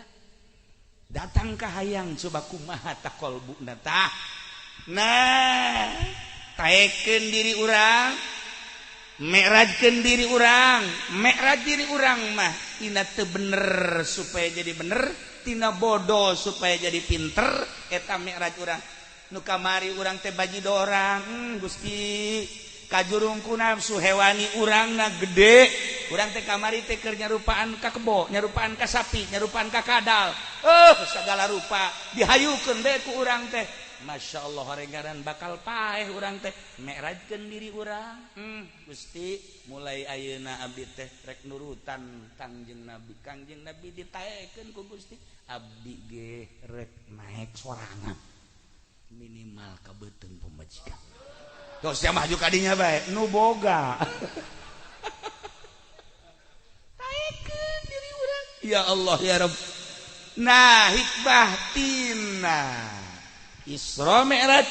Datang ka hayang coba kumaha ta kolbuna tah. Nah, taekeun diri urang, mi'rajkeun diri urang, mi'raj diri urang mah tina teu bener supaya jadi bener, tina bodoh supaya jadi pinter, eta mi'raj urang. Nu kamari urang teh bajidorang, Gusti kajurung ku nafsu hewani urangna gede. Urang teh kamari teh keur nyarupaan ka kebo, nyarupaan ka sapi, nyarupaan ka kadal. Segala rupa dihayukeun bae ku urang teh. Masya Allah horengaran bakal paeh urang teh. Mi'rajkeun diri urang. Gusti mulai ayeuna abdi teh rek nurutan Kangjeng Nabi. Kangjeng Nabi ditaekeun ku Gusti. Abdi ge rek naek sorangan. Minimal ka beuteung pamajikan. Terus dia maju kadinya bae, nu boga. Taekeun diri urang. Ya Allah ya Rabb. Nah, hikmah tina Isra Mi'raj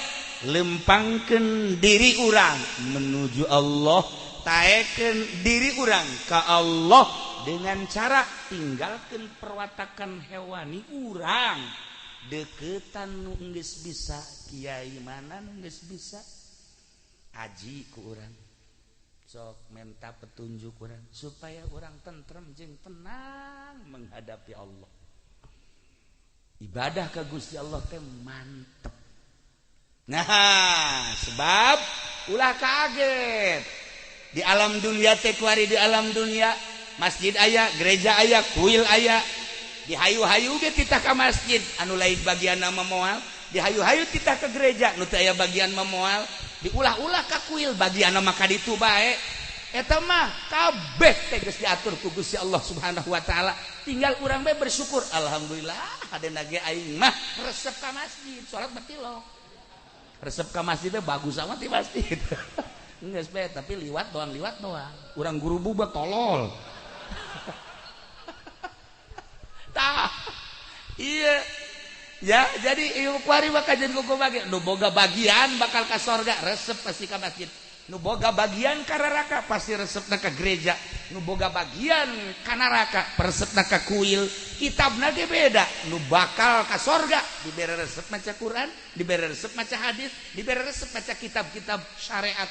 lempangkeun diri urang menuju Allah, taekeun diri urang ka Allah dengan cara tinggalkeun perwatakan hewani urang. Deketan nu geus bisa, kiai mana nu geus bisa aji ku urang. Sok menta petunjuk urang supaya urang tentrem jeung tenang menghadapi Allah. Ibadah ka Gusti Allah teh mantep. Nah, sebab ulah kaget. Di alam dunia teh kuari di alam dunia masjid aya, gereja aya, kuil aya. Dihayu-hayu ge titah ka masjid anu lain bagian nama moal, dihayu-hayu titah ka gereja nu teu aya bagian mah moal, diulah-ulah ka kuil bagian nama ka ditu bae. Eta mah kabeh teh geus diatur ku Gusti Allah Subhanahu wa taala. Tinggal urang bae bersyukur, alhamdulillah hadena ge aing mah resep ka masjid, salat mah tilok. Resep ka masjid teh bagus amat di masjid. Geus bae tapi liwat doang, liwat doang. Urang guru bubat tolol. Tah. Iya. Ya, jadi ieu kuari bakal jadi kuku bagi. Nu boga bagian bakal ka sorga, resep pasti ka masjid. Nu boga bagian ka neraka pasti resepna ka gereja. Nu boga bagian ka neraka resepna ka kuil. Kitabna ge beda. Nu bakal ka sorga dibere resep maca Quran, dibere resep maca hadis, dibere resep maca kitab-kitab syariat.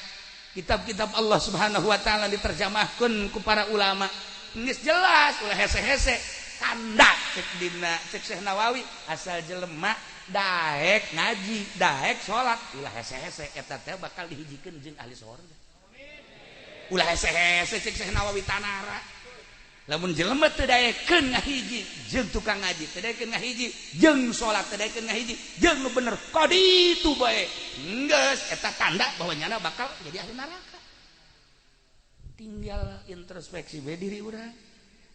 Kitab-kitab Allah Subhanahu wa taala diterjemahkeun ku para ulama. Geus jelas ulah hese-hese. Tanda cek dina cek Syekh Nawawi asal jelema daek ngaji daek salat ulah hese-hese eta teh bakal dihijikeun jeung ahli sorga. Ulah hese-hese cek Syekh Nawawi tanara. Lamun jelema teu daekeun ngahiji jeung tukang ngaji, teu daekeun ngahiji jeung salat, teu daekeun ngahiji jeung nu bener kaditu bae. Geus eta tanda bahwa nyana bakal jadi ahli neraka. Tinggal introspeksi bae diri urang.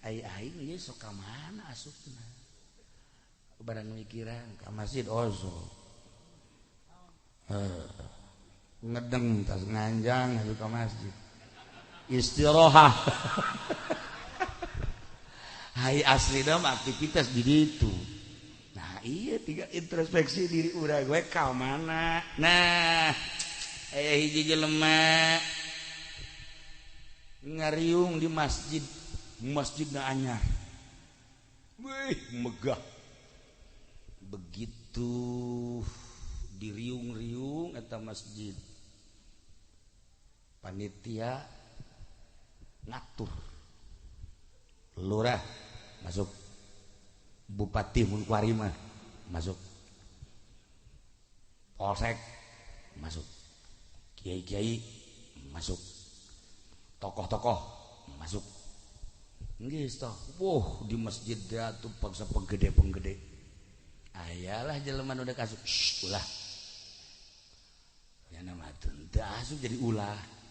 Ai aing ieu sok ka mana asupna? Barang mikiran ka masjid ozo. Ngedeng tas nganjang asup ka masjid. Istirahat. Hai asli dong aktivitas di ditu. Nah iya tiga introspeksi diri urang gue ka mana. Nah aya hiji jelema ngariung di masjid, masjidna anyar. Wih, megah. Begitu diriung-riung eta masjid. Panitia ngatur. Lurah masuk, bupati mun kuari mah masuk, polsek masuk, kiai-kiai masuk, tokoh-tokoh masuk. Geus toh, wuh di masjid atuh paksa penggede-penggede. Ayalah jelema nu dek asup, shh, ulah. Nya mah teu asup jadi ulah.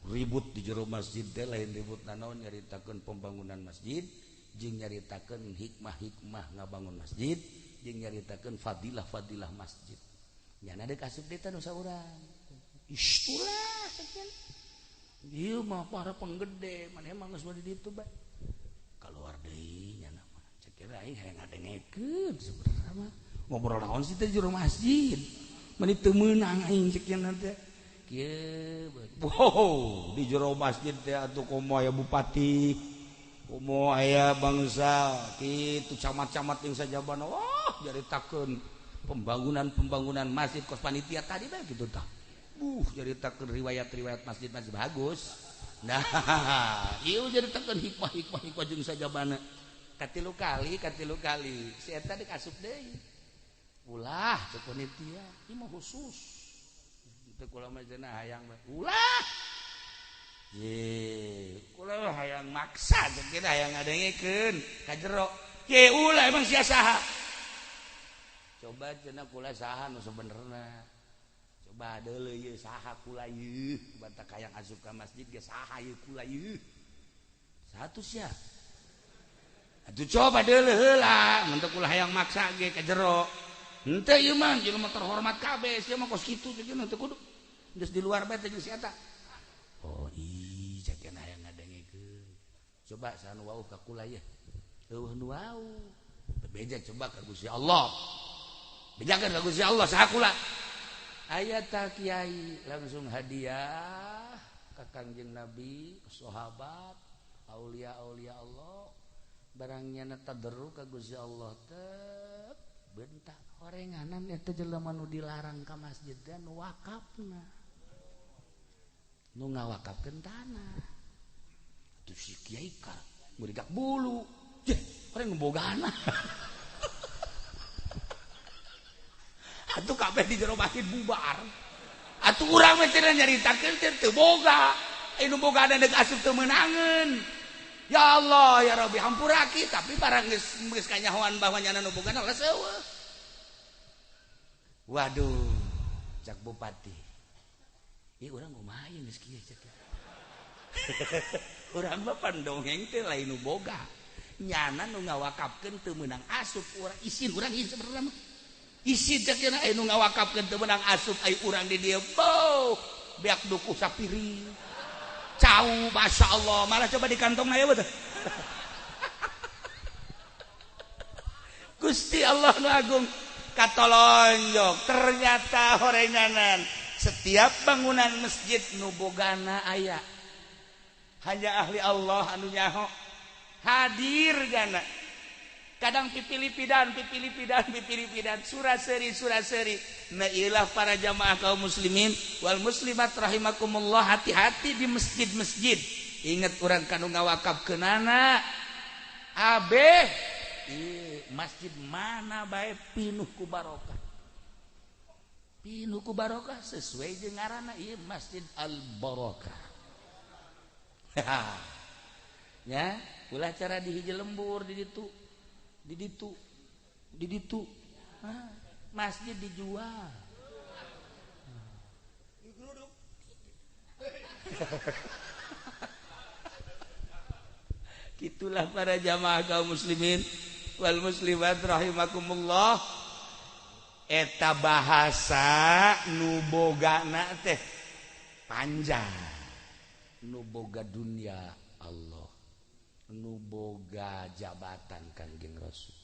Ribut di jero masjid teh lain ribut nanaon, nyaritakeun pembangunan masjid jeung nyaritakeun hikmah-hikmah ngabangun masjid jeung nyaritakeun fadilah-fadilah masjid. Nyana deuk asup deui teh nu saurang. Istulah sekian. Ieu mah para penggede, maneh mah geus di ditu bae. Kaluar deui nyana mah. Cek kira aing hayang ngadengekeun sebenarnya mah. Ngobrol naon sih teh jero masjid. Meni teu meunang aing cek nya teh. Kieu, wow, di jero masjid teh atuh komo aya bupati, komo aya bangsa, kitu camat-camat yang sajabana, wah nyaritakeun pembangunan-pembangunan masjid kos panitia tadi bae kitu tah. Nyaritakeun riwayat-riwayat masjid-masjid bagus. Nah, ieu nyaritakeun hikmah-hikmah hikmah jeung sajabana. Katilu kali, si eta deuk asup deui. Ulah cek panitia, ieu mah khusus. Teu kula mah cenah hayang ulah. Ye, kula hayang maksa cek kita hayang ngadengekeun ka jero. Ye ulah emang sia saha? Coba cenah kula saha nu sebenerna. Coba deuleu ieu saha kula ieu, batak hayang asup ka masjid ge saha ieu kula ieu. Satu sia. Atuh coba deuleu heula, mun teu kula hayang maksa ge ka jero. Henteu ieu mah jelema terhormat kabeh, sia mah kos kitu jeung teu kudu. Geus di luar bae teh jeung si eta. Oh ih, cek hayang ngadengekeun. Coba saha nu wauh ka kula ieu. Eueuh nu wauh. Bebeja coba ka Gusti Allah. Bejakeun ka Gusti Allah saha kula. Aya ta kiai langsung hadiah ka Kangjeng Nabi, sahabat, aulia-aulia Allah. Barang nyana tadarru ka Gusti Allah teh bentak orenganan eta jelema nu dilarang ka masjid dan wakafna. Nu ngawakafkeun tanah. Atuh si kiai ka murigak bulu. Jeh, oreng bogana. Atuh kabeh di jero masjid bubar. Atuh urang mah teu nyaritakeun teh teu boga. Anu bogana deuk asup teu meunangeun. Ya Allah ya Rabbi hampuraki, tapi barang geus kanyahoan bahwa nyana nu bogana geus eueuh. Waduh, cak bupati. Ieu urang kumaha ieu geus kieu cek. Urang mah pandongeng teh lain nu boga. Nyana nu ngawakafkeun teu meunang asup urang isin urang ieu sebenarnya mah. Isin cek cenah aya nu ngawakafkeun teu meunang asup ai urang di dieu. Boh, beak dukuh sapiring. Cau, masya Allah, malah coba di kantong aya betul. Gusti Allah nu agung katolonjok, ternyata horenganan setiap bangunan masjid nu bogana aya. Hanya ahli Allah anu nyaho hadir gana. Kadang pipilipidan, surah seri. Nah ilah para jamaah kaum muslimin wal muslimat rahimakumullah, hati-hati di masjid-masjid. Ingat urang kanu ngawakafkeunana. Abeh, masjid mana bae pinuh ku barokah. Pinuh ku barokah sesuai jeung ngaranna ieu Masjid Al Barokah. Ya. Ulah cara di hiji lembur di ditu. Di ditu. Di ditu. Masjid dijual. Digeruduk. Itulah para jamaah kaum muslimin wal muslimat rahimakumullah. Eta bahasa nu bogana teh panjang, nu boga dunia Allah, nu boga jabatan Kangjeng Rasul,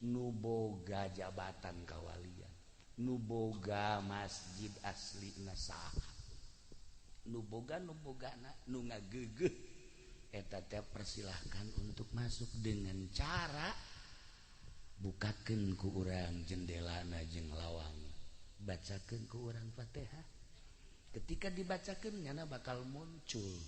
nu boga jabatan kawalian, nu boga masjid asli saha, nu boga nu bogana nu ngagegeuh eta teh persilahkan untuk masuk dengan cara bukakeun ku urang jendelana jeung lawang, bacakeun ku urang Fatihah. Ketika dibacakeun nyana bakal muncul.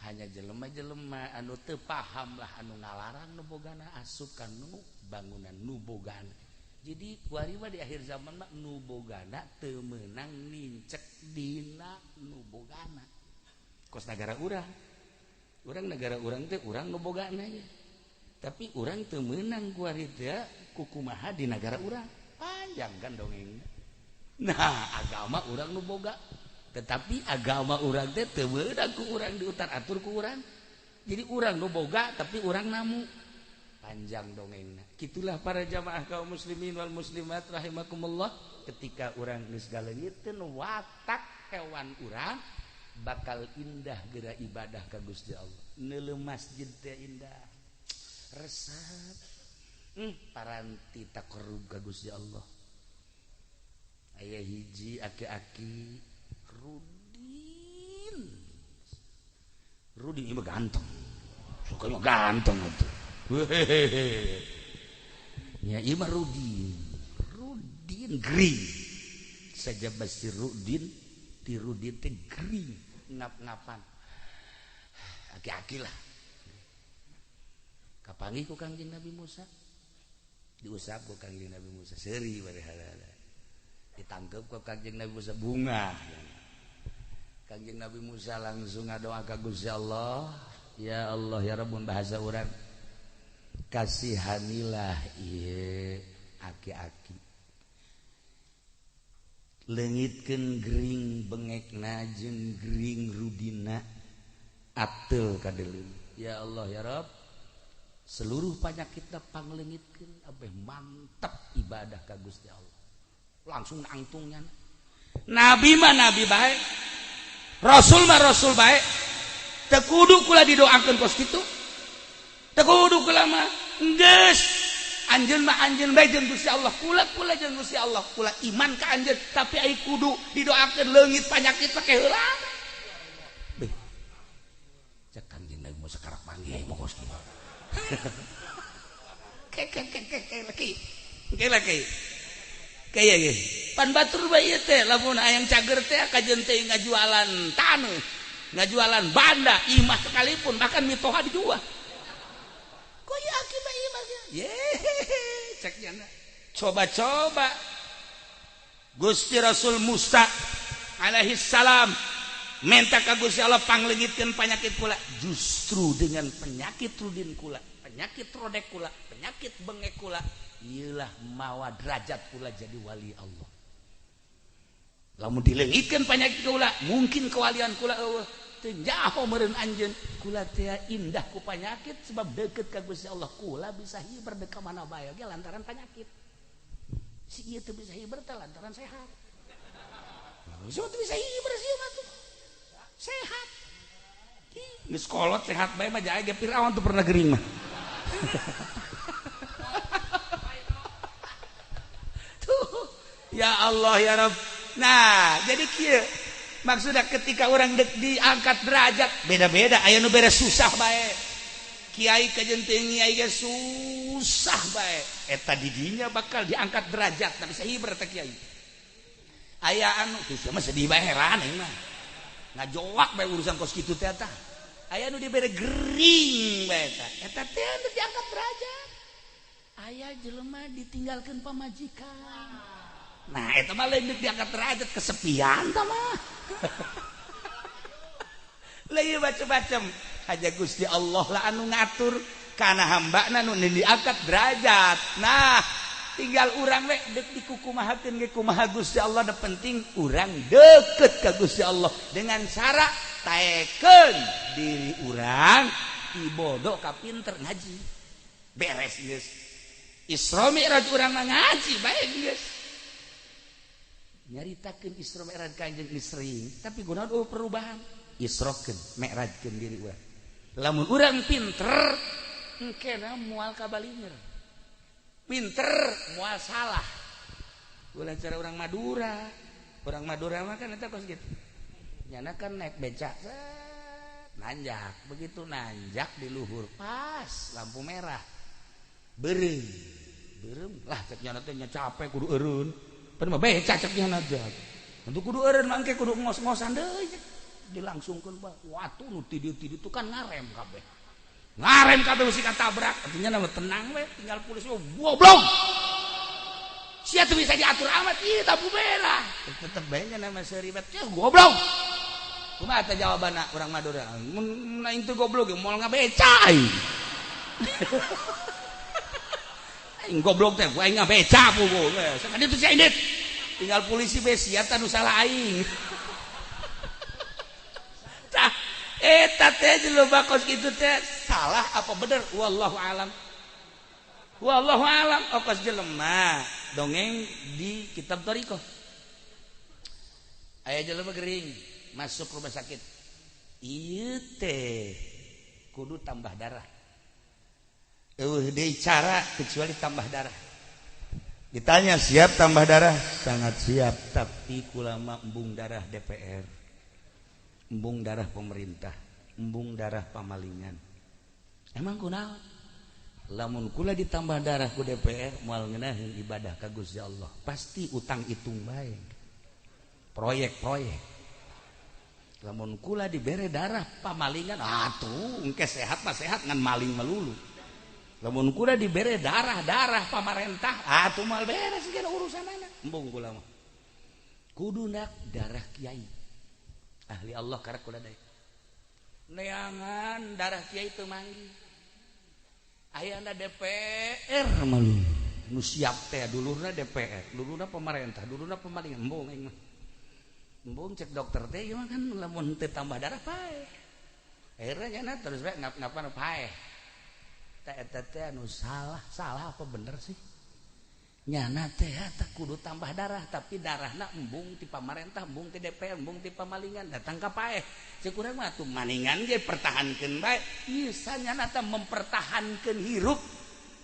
Hanya jelema-jelema anu teu paham lah anu ngalarang nu bogana asup ka nu bangunan nu bogana. Jadi kuari mah di akhir zaman mah nu bogana teu meunang nincek dina nu bogana. Kos nagara urang. Urang negara urang teh urang nu bogana nya. Tapi urang teu meunang kuari teh kukumaha di nagara urang. Panjang kan dongengna. Nah, agama urang nu boga. Tetapi agama urang teh teu meunang ku urang diutar-atur ku urang. Jadi urang nu boga tapi urang namu. Panjang dongengna. Kitulah para jamaah kaum muslimin wal muslimat rahimakumullah. Ketika urang geus galeungiteun watak hewan urang bakal indah geura ibadah ka Gusti Allah. Neuleuh masjid teh indah. Resep. Paranti taqarrub ka Gusti Allah. Aya hiji aki-aki Rudin. Rudin ieu ganteng. Suka mah ganteng atuh. Hehehe. Nya ieu mah Rudin. Rudin gering. Sajaba si Rudin, ti Rudin teh gering ngap-ngapan. Aki-aki lah. Kapanggih ku Kangjeng Nabi Musa. Diusap ku Kangjeng Nabi Musa seuri bari halala. Ditangkep ku Kangjeng Nabi Musa bunga. Kangjeng Nabi Musa langsung ngadoa ka Gusti Allah, ya Allah ya Rabbun bahasa urang, kasihanilah ieu aki-aki. Leungitkeun gering bengekna jeung gering rudina ateul kadeuleun. Ya Allah ya Rabb, seluruh panyakitna pangleungitkeun abeh mantep ibadah ka Gusti Allah. Langsung angtungnya. Nabi mah nabi bae, Rasul mah rasul bae. Teu kudu kula didoakeun kos kitu. Teu kudu kula mah geus anjeun mah anjeun bae jeung Gusti Allah. Kula kula jeung Gusti Allah, kula iman ka anjeun, tapi ai kudu didoakeun leungit panyakit pake heula. Beh. Cek Kangjeng Nabi Musa karak panggih mah kos kitu. Ke ke ke ke ke laki. Ke laki. Kaya ge. Pan batur bae ieu teh lamun hayang cager teh kajeun teh ngajualan taneuh, ngajualan banda, imah sekalipun bahkan mitoha dijual. Kok ieu aki mah ieu mah. Ye, cek nyana. Coba-coba Gusti Rasul Musa alaihi salam minta ka Gusti Allah pangleungitkeun panyakit kula. Justru dengan penyakit rudin kula, penyakit rodek kula, penyakit bengek kula, iyalah mawa derajat kula jadi wali Allah. Lamun dileungitkeun panyakit kula, mungkin kewalian kula eueuh. Teu nyaho meureun anjeun, kula teh indah ku panyakit sebab deukeut ka Gusti Allah. Kula bisa hiber deuk ka mana bae oge lantaran panyakit. Si ieu teu bisa hiber teh lantaran sehat. Si teu bisa hiber sieun mah tuh. Sehat. Geus kolot sehat bae mah jae ge Firaun teu pernah gering mah. Tuh, ya Allah ya Rabb. Nah, jadi kieu maksudnya ketika orang dek diangkat derajat beda-beda, aya nu beres susah bae. Kiai kajeun teu kiai ge susah bae. Eta didinya bakal diangkat derajat, tapi bisa hiber teh kiai. Aya anu geus mah sedih bae heran aing mah. Ngajowak bae urusan kos kitu teh eta. Aya nu dibere gering bae eta. Eta teh anu diangkat derajat. Aya jelema ditinggalkeun pamajikan. Nah, eta mah lain diangkat derajat kesepian tah mah. Lah ieu macem-macem. Aja Gusti Allah lah anu ngatur kana hambana nu diangkat derajat. Nah, tinggal urang we dek dikukumahakeun ge kumaha Gusti Allah, da penting urang deket ka Gusti Allah dengan cara taekeun diri urang ibodo ka pinter ngaji. Beres geus. Isra Mi'raj urang mah ngaji bae geus. Nyaritakeun Isra Mi'raj kanjeng geus sering, tapi kunaon eueuh perubahan? Isrokeun, mi'rajkeun diri urang. Lamun urang pinter engkena moal kabalinger. Pinter moal salah. Ulah cara orang Madura. Orang Madura mah kan eta kos kitu. Nyana kan naik becak, set, nanjak. Begitu nanjak di luhur pas lampu merah. Beureum. Beureum lah cek nyana teh nya capek kudu eureun. Pan mah becak cek nyana teh. Untuk kudu eureun mangke kudu ngos-ngosan deui. Dilangsungkeun bae. Watu nu ti dieu ti ditu kan ngarem kabeh. Ngarem kabeh mesti katabrak. Artinya nama tenang we, tinggal polisi goblok. Sia tuh bisa diatur amat, ieu lampu merah. Tetep bae nya nama seribet, goblok. Kumaha teh jawabanna urang Madura? Mun aing teu goblok ge moal ngabeca aing. Aing goblok teh, aing ngabeca puguh. Sakaditu sia indit. Tinggal polisi bae sia teh nu salah aing. Tah eta teh jelema kos kitu teh salah apa bener? Wallahu alam. Wallahu alam okos jelema dongeng di kitab thariqah. Aya jelema gering masuk rumah sakit. Ieu teh kudu tambah darah. Eueuh deui cara kecuali tambah darah. Ditanya siap tambah darah? Sangat siap, tapi kulama embung darah DPR. Embung darah pemerintah, embung darah pamalingan. Emang kunaon? Lamun kula ditambah darah ku DPR moal ngeunaheun ibadah ka Gusti Allah. Pasti utang hitung bae. Proyek-proyek. Lamun kula dibere darah pamalingan, atuh engke sehat mah sehat ngan maling melulu. Lamun kula dibere darah-darah pamarentah, atuh moal beres geus urusanana. Embung kula mah. Kudu nak darah kiai. Ahli Allah karek kula deui. Neangan darah kiai teu manggih. Ayana DPR malu nu siap teh dulurna DPR, dulurna pemerintah, dulurna pemalingan, embung aing mah. Embung cek dokter teh ieu mah kan lamun teu tambah darah paeh. Akhirnya nyana terus bae ngap-ngapan paeh. Teh eta teh anu salah, salah apa bener sih? Nyana teh eta kudu tambah darah, tapi darahna embung ti pamarentah, embung ti DPR, embung ti pamalingan, datang ka paeh. Cek urang mah atuh maningan ge pertahankeun bae. Bisa nyana teh mempertahankeun hirup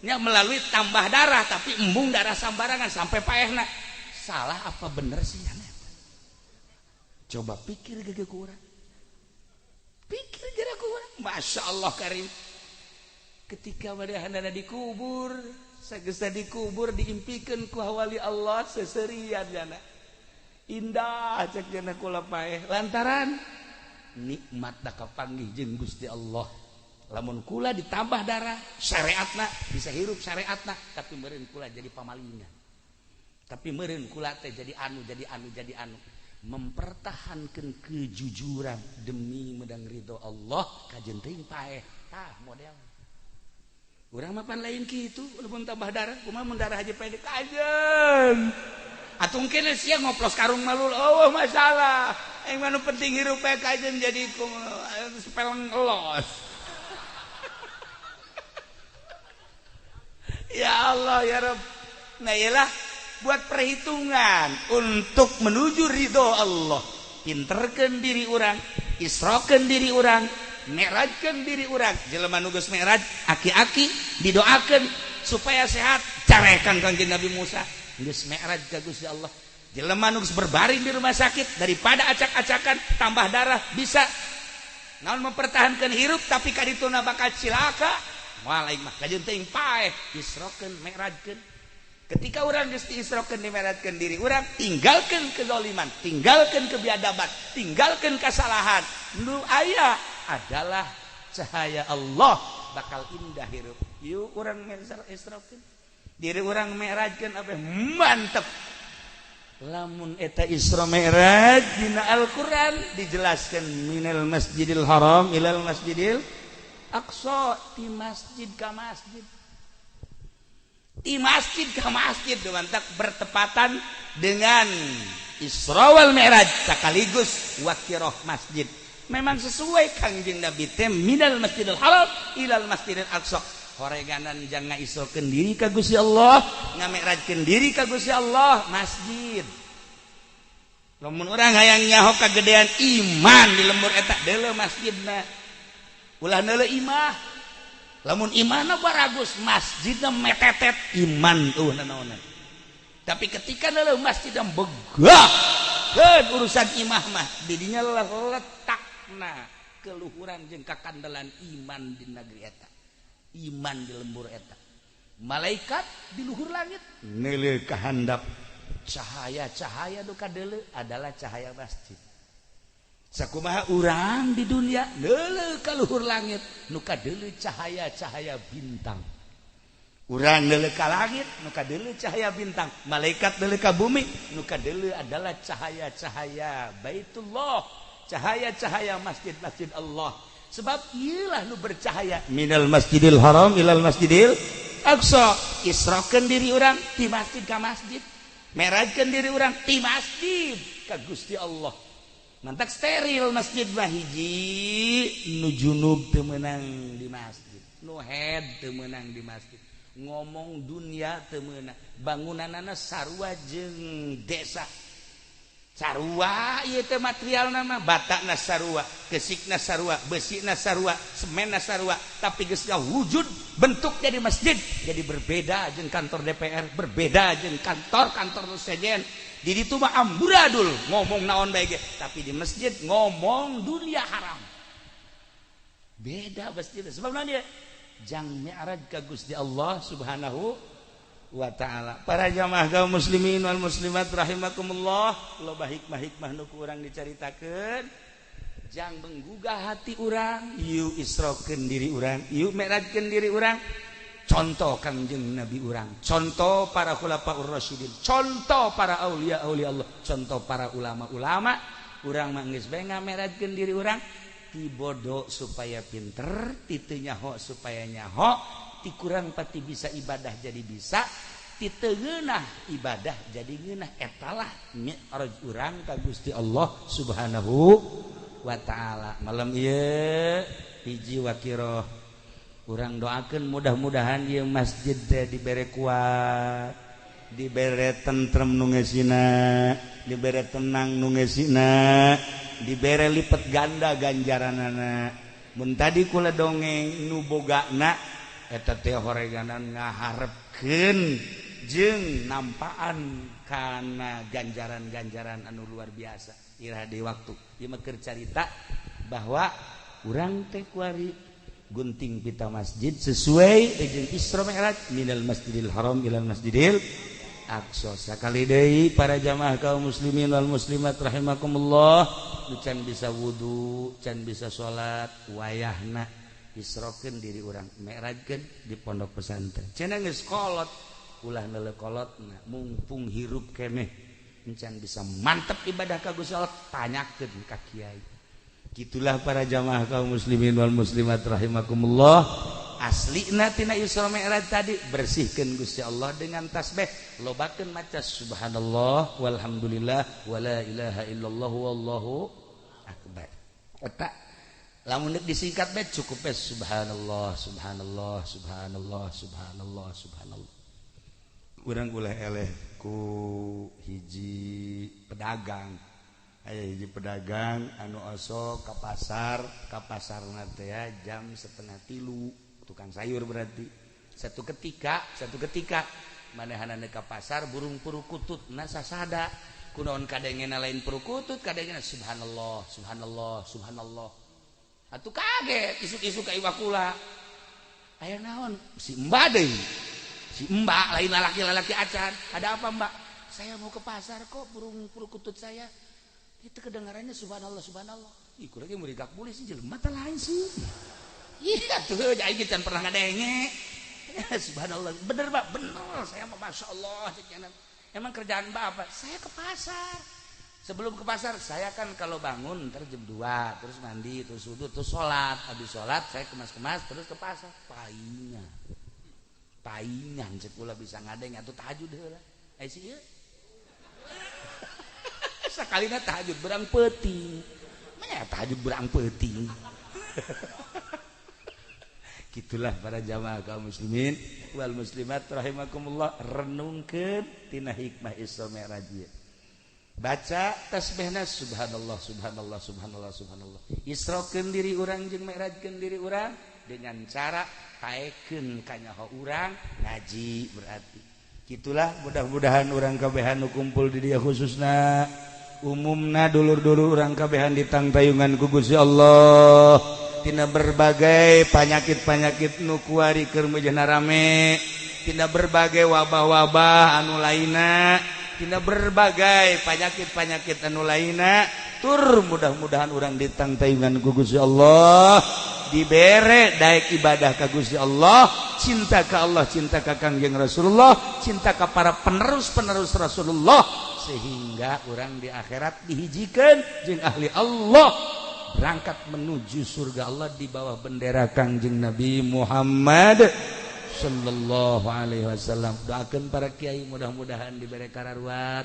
nya melalui tambah darah, tapi embung darah sambarangan sampai paehna. Salah apa bener sih nyana? Coba pikir gege ku urang. Pikir geura ku urang. Masya Allah karim. Ketika madahanana dikubur, sagesa dikubur diimpikeun ku wali Allah seserian nyana. Indah cek nyana kula paeh lantaran nikmat da kapanggih jeung Gusti Allah. Lamun kula ditambah darah syariatna bisa hirup syariatna, tapi meureun kula jadi pamalingan. Tapi meureun kula teh jadi anu jadi anu jadi anu. Mempertahankan kejujuran demi medang ridho Allah kajen teuing paeh. Tah model. Urang mah pan lain kitu, lamun tambah darah, kumaha mun darah haji pendek kajen. Atuh kene sia ngoplos karung malul, oh masalah. Aing mah nu penting hirup bae kajen jadi sepeleng elos. Ya Allah ya Rabb. Nah iyalah buat perhitungan untuk menuju ridho Allah. Pinterkeun diri urang, isrokeun diri urang, mi'rajkeun diri urang. Jelema nu geus mi'raj aki-aki didoakeun supaya sehat, carekan Kangjeng Nabi Musa. Geus mi'raj ka Gusti Allah. Jelema nu geus berbaring di rumah sakit daripada acak-acakan tambah darah bisa naon mempertahankan hirup tapi kadituna bakal cilaka. Moal aing mah kajeun teuing paeh, isrokeun mi'rajkeun. Ketika orang geus diisrokeun dimeratkeun diri urang, tinggalkeun kezaliman, tinggalkeun kebiadaban, tinggalkeun kesalahan. Nu aya adalah cahaya Allah bakal indah hirup. Yuk urang isrokeun diri urang mi'rajkeun apa mantep. Lamun eta Isra Mi'raj dina Al-Qur'an dijelaskan minal Masjidil Haram ilal Masjidil Aqsa, ti masjid ka masjid, di masjid ke masjid, mantak bertepatan dengan Isra wal Mi'raj sekaligus wakiroh masjid. Memang sesuai Kangjeng Nabi teh minal Masjidil Haram ilal Masjidil Aqsa. Horeganan jangan isrokeun diri ka Gusti Allah, ngami'rajkeun diri ka Gusti Allah masjid. Lamun urang hayang nyaho kagedean iman di lembur eta, deuleu masjidna, ulah neuleu imah. Lamun imahna baragus, masjidna metetet, iman tuh nanaonan. Tapi ketika neuleuh masjidna begah, keun urusan imah mah didinya letakna keluhuran jeung kakandelan iman di negeri eta, iman di lembur eta. Malaikat di luhur langit neuleuh ka handap, cahaya-cahaya nu kadeuleu adalah cahaya masjid. Sakumaha urang di dunia neuleuh ka luhur langit, nu kadeuleu cahaya-cahaya bintang. Urang neuleuh ka langit, nu kadeuleu cahaya bintang. Malaikat neuleuh ka bumi, nu kadeuleu adalah cahaya-cahaya Baitullah, cahaya-cahaya masjid-masjid Allah. Sebab iyalah nu bercahaya minal Masjidil Haram ilal Masjidil Aqsa. Isrokeun diri urang di masjid ka masjid, merajkeun diri urang di masjid ka Gusti Allah. Mantak steril masjid mah. Hiji, nu junub teu meunang di masjid, nu haid teu meunang di masjid, ngomong dunia teu meunang. Bangunanana sarua jeung desa, sarua ieu teh materialna mah, batana sarua, kesikna sarua, besina sarua, semenna sarua, tapi geus wujud bentuk jadi masjid jadi berbeda jeung kantor DPR, berbeda jeung kantor-kantor nu sejen. Di ditu mah amburadul, ngomong naon bae ge, tapi di masjid ngomong dunia haram. Beda masjid sebab dia jang mi'raj ka Gusti Allah Subhanahu wa ta'ala. Para jamaah kaum muslimin wal muslimat rahimakumullah, loba hikmah-hikmah nu ku urang dicaritakeun jang menggugah hati urang. Yuk isrokeun diri urang, yuk mi'rajkeun diri urang. Contoh Kangjeng Nabi urang, contoh para khulafaur rasyidin, contoh para aulia aulia Allah, contoh para ulama-ulama. Urang mah geus bae ngamerajkeun diri urang, ti bodoh supaya pinter, ti teu nyaho supaya nyaho, ti kurang pati bisa ibadah jadi bisa, ti teu ngeunah ibadah jadi ngeunah. Etalah mi'raj urang ka Gusti Allah Subhanahu wa ta'ala. Malam ieu hiji wakiroh, urang doakan mudah-mudahan ieu masjid teh dibere kuat, dibere tentrem nu ngeusina, dibere tenang nu ngeusina, dibere lipet ganda ganjaranana. Mun tadi kula dongeng, nu bogana eta teh horeganan ngaharepkeun jeung nampaan kana ganjaran-ganjaran anu luar biasa. Iraha di waktu ieu mah keur carita bahwa urang teh kuari gunting pita masjid sesuai jeung Isra Mi'raj minal Masjidil Haram ilal Masjidil Aqsa. Sakali deui, para jamaah kaum muslimin wal muslimat rahimakumullah, nu can bisa wudu, can bisa salat, wayahna isrokeun diri urang, mi'rajkeun di pondok pesantren. Cenah geus kolot, ulah neuleuh kolotna. Mumpung hirup keneh, can bisa mantep ibadah ka Gusti Allah, tanyakeun ka kiai. Gitulah, para jamaah kaum muslimin wal muslimat rahimakumullah. Aslina tina Isra Mi'raj tadi bersihkan Gusti Allah dengan tasbih, lobakeun maca subhanallah walhamdulillah wala ilaha illallah wallahu akbar. Eta lamun disingkat bae cukup bae subhanallah, subhanallah, subhanallah, subhanallah, subhanallah. Urang ulah eleh ku hiji pedagang. Aya hiji pedagang anu osok ka pasar, ka pasar teh jam 2.30, tukang sayur berarti. Satu ketika manehanana ka pasar, burung purukutut na sasada. Kunaon kadengena? Lain purukutut kadengena, subhanallah, subhanallah, subhanallah. Atuh kaget, isuk-isuk ka iwa kula, aya naon? Si mbak deui, si mbak, lain lalaki-lalaki acan. "Ada apa, Mbak?" "Saya mau ke pasar, kok burung purukutut saya itu kedengarannya subhanallah, subhanallah." Ih, kurang mau digak boleh sih, jelema teh lain sih. Iya tuh, aing can pernah ngadenge. "Subhanallah, bener, Pak, bener. Saya mah masya Allah." "Emang kerjaan Mbak apa?" "Saya ke pasar." Sebelum ke pasar, saya kan kalau bangun ntar jam 2, terus mandi, terus wudhu, terus sholat. Habis sholat saya kemas-kemas terus ke pasar. Paingan. Paingan cek kula bisa ngadeng atuh tahajud heula. Eh sih ieu. Sakalina tahajud berang peuting. Manya tahajud berang peuting. Gitulah para jamaah kaum muslimin wal muslimat rahimakumullah, renungkeun tina hikmah Isra Mi'raj ieu. Baca tasbihna subhanallah subhanallah subhanallah subhanallah. Isrokeun diri urang jeung mi'rajkeun diri urang dengan cara paekeun kanyaho urang ngaji berarti. Gitulah, mudah-mudahan urang kabehan nu kumpul di dieu, khususna umumna dulur-dulur urang kabehan, ditangtayungan ku Gusti Allah tina berbagai panyakit-panyakit nu kuari keur mejana rame, tina berbagai wabah-wabah anu lainna, tina berbagai panyakit-panyakit anu lainna. Tur mudah-mudahan urang ditangtayungan ku Gusti Allah, dibere daek ibadah ka Gusti Allah, cinta ka Allah, cinta ka Kangjeng Rasulullah, cinta ka para penerus-penerus Rasulullah, sehingga urang di akhirat dihijikan jeung ahli Allah, berangkat menuju surga Allah di bawah bendera Kangjeng Nabi Muhammad sallallahu alaihi wasallam. Doakan para kiai mudah-mudahan diberi kararuat,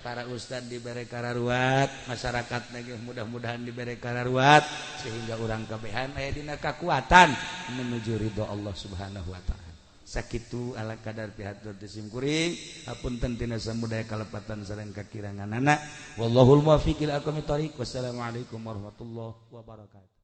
para ustad diberi kararuat, masyarakat lagi mudah-mudahan diberi kararuat, sehingga urang kabehan aya dina kekuatan menuju ridho Allah Subhanahu wa taala. Sakitu ala kadar pihatur ti simkuring, hapunten tina samudaya kalepatan sareng kakiranganana. Wallahul muwaffiq ila aqwamit thoriq. Wassalamualaikum warahmatullahi wabarakatuh.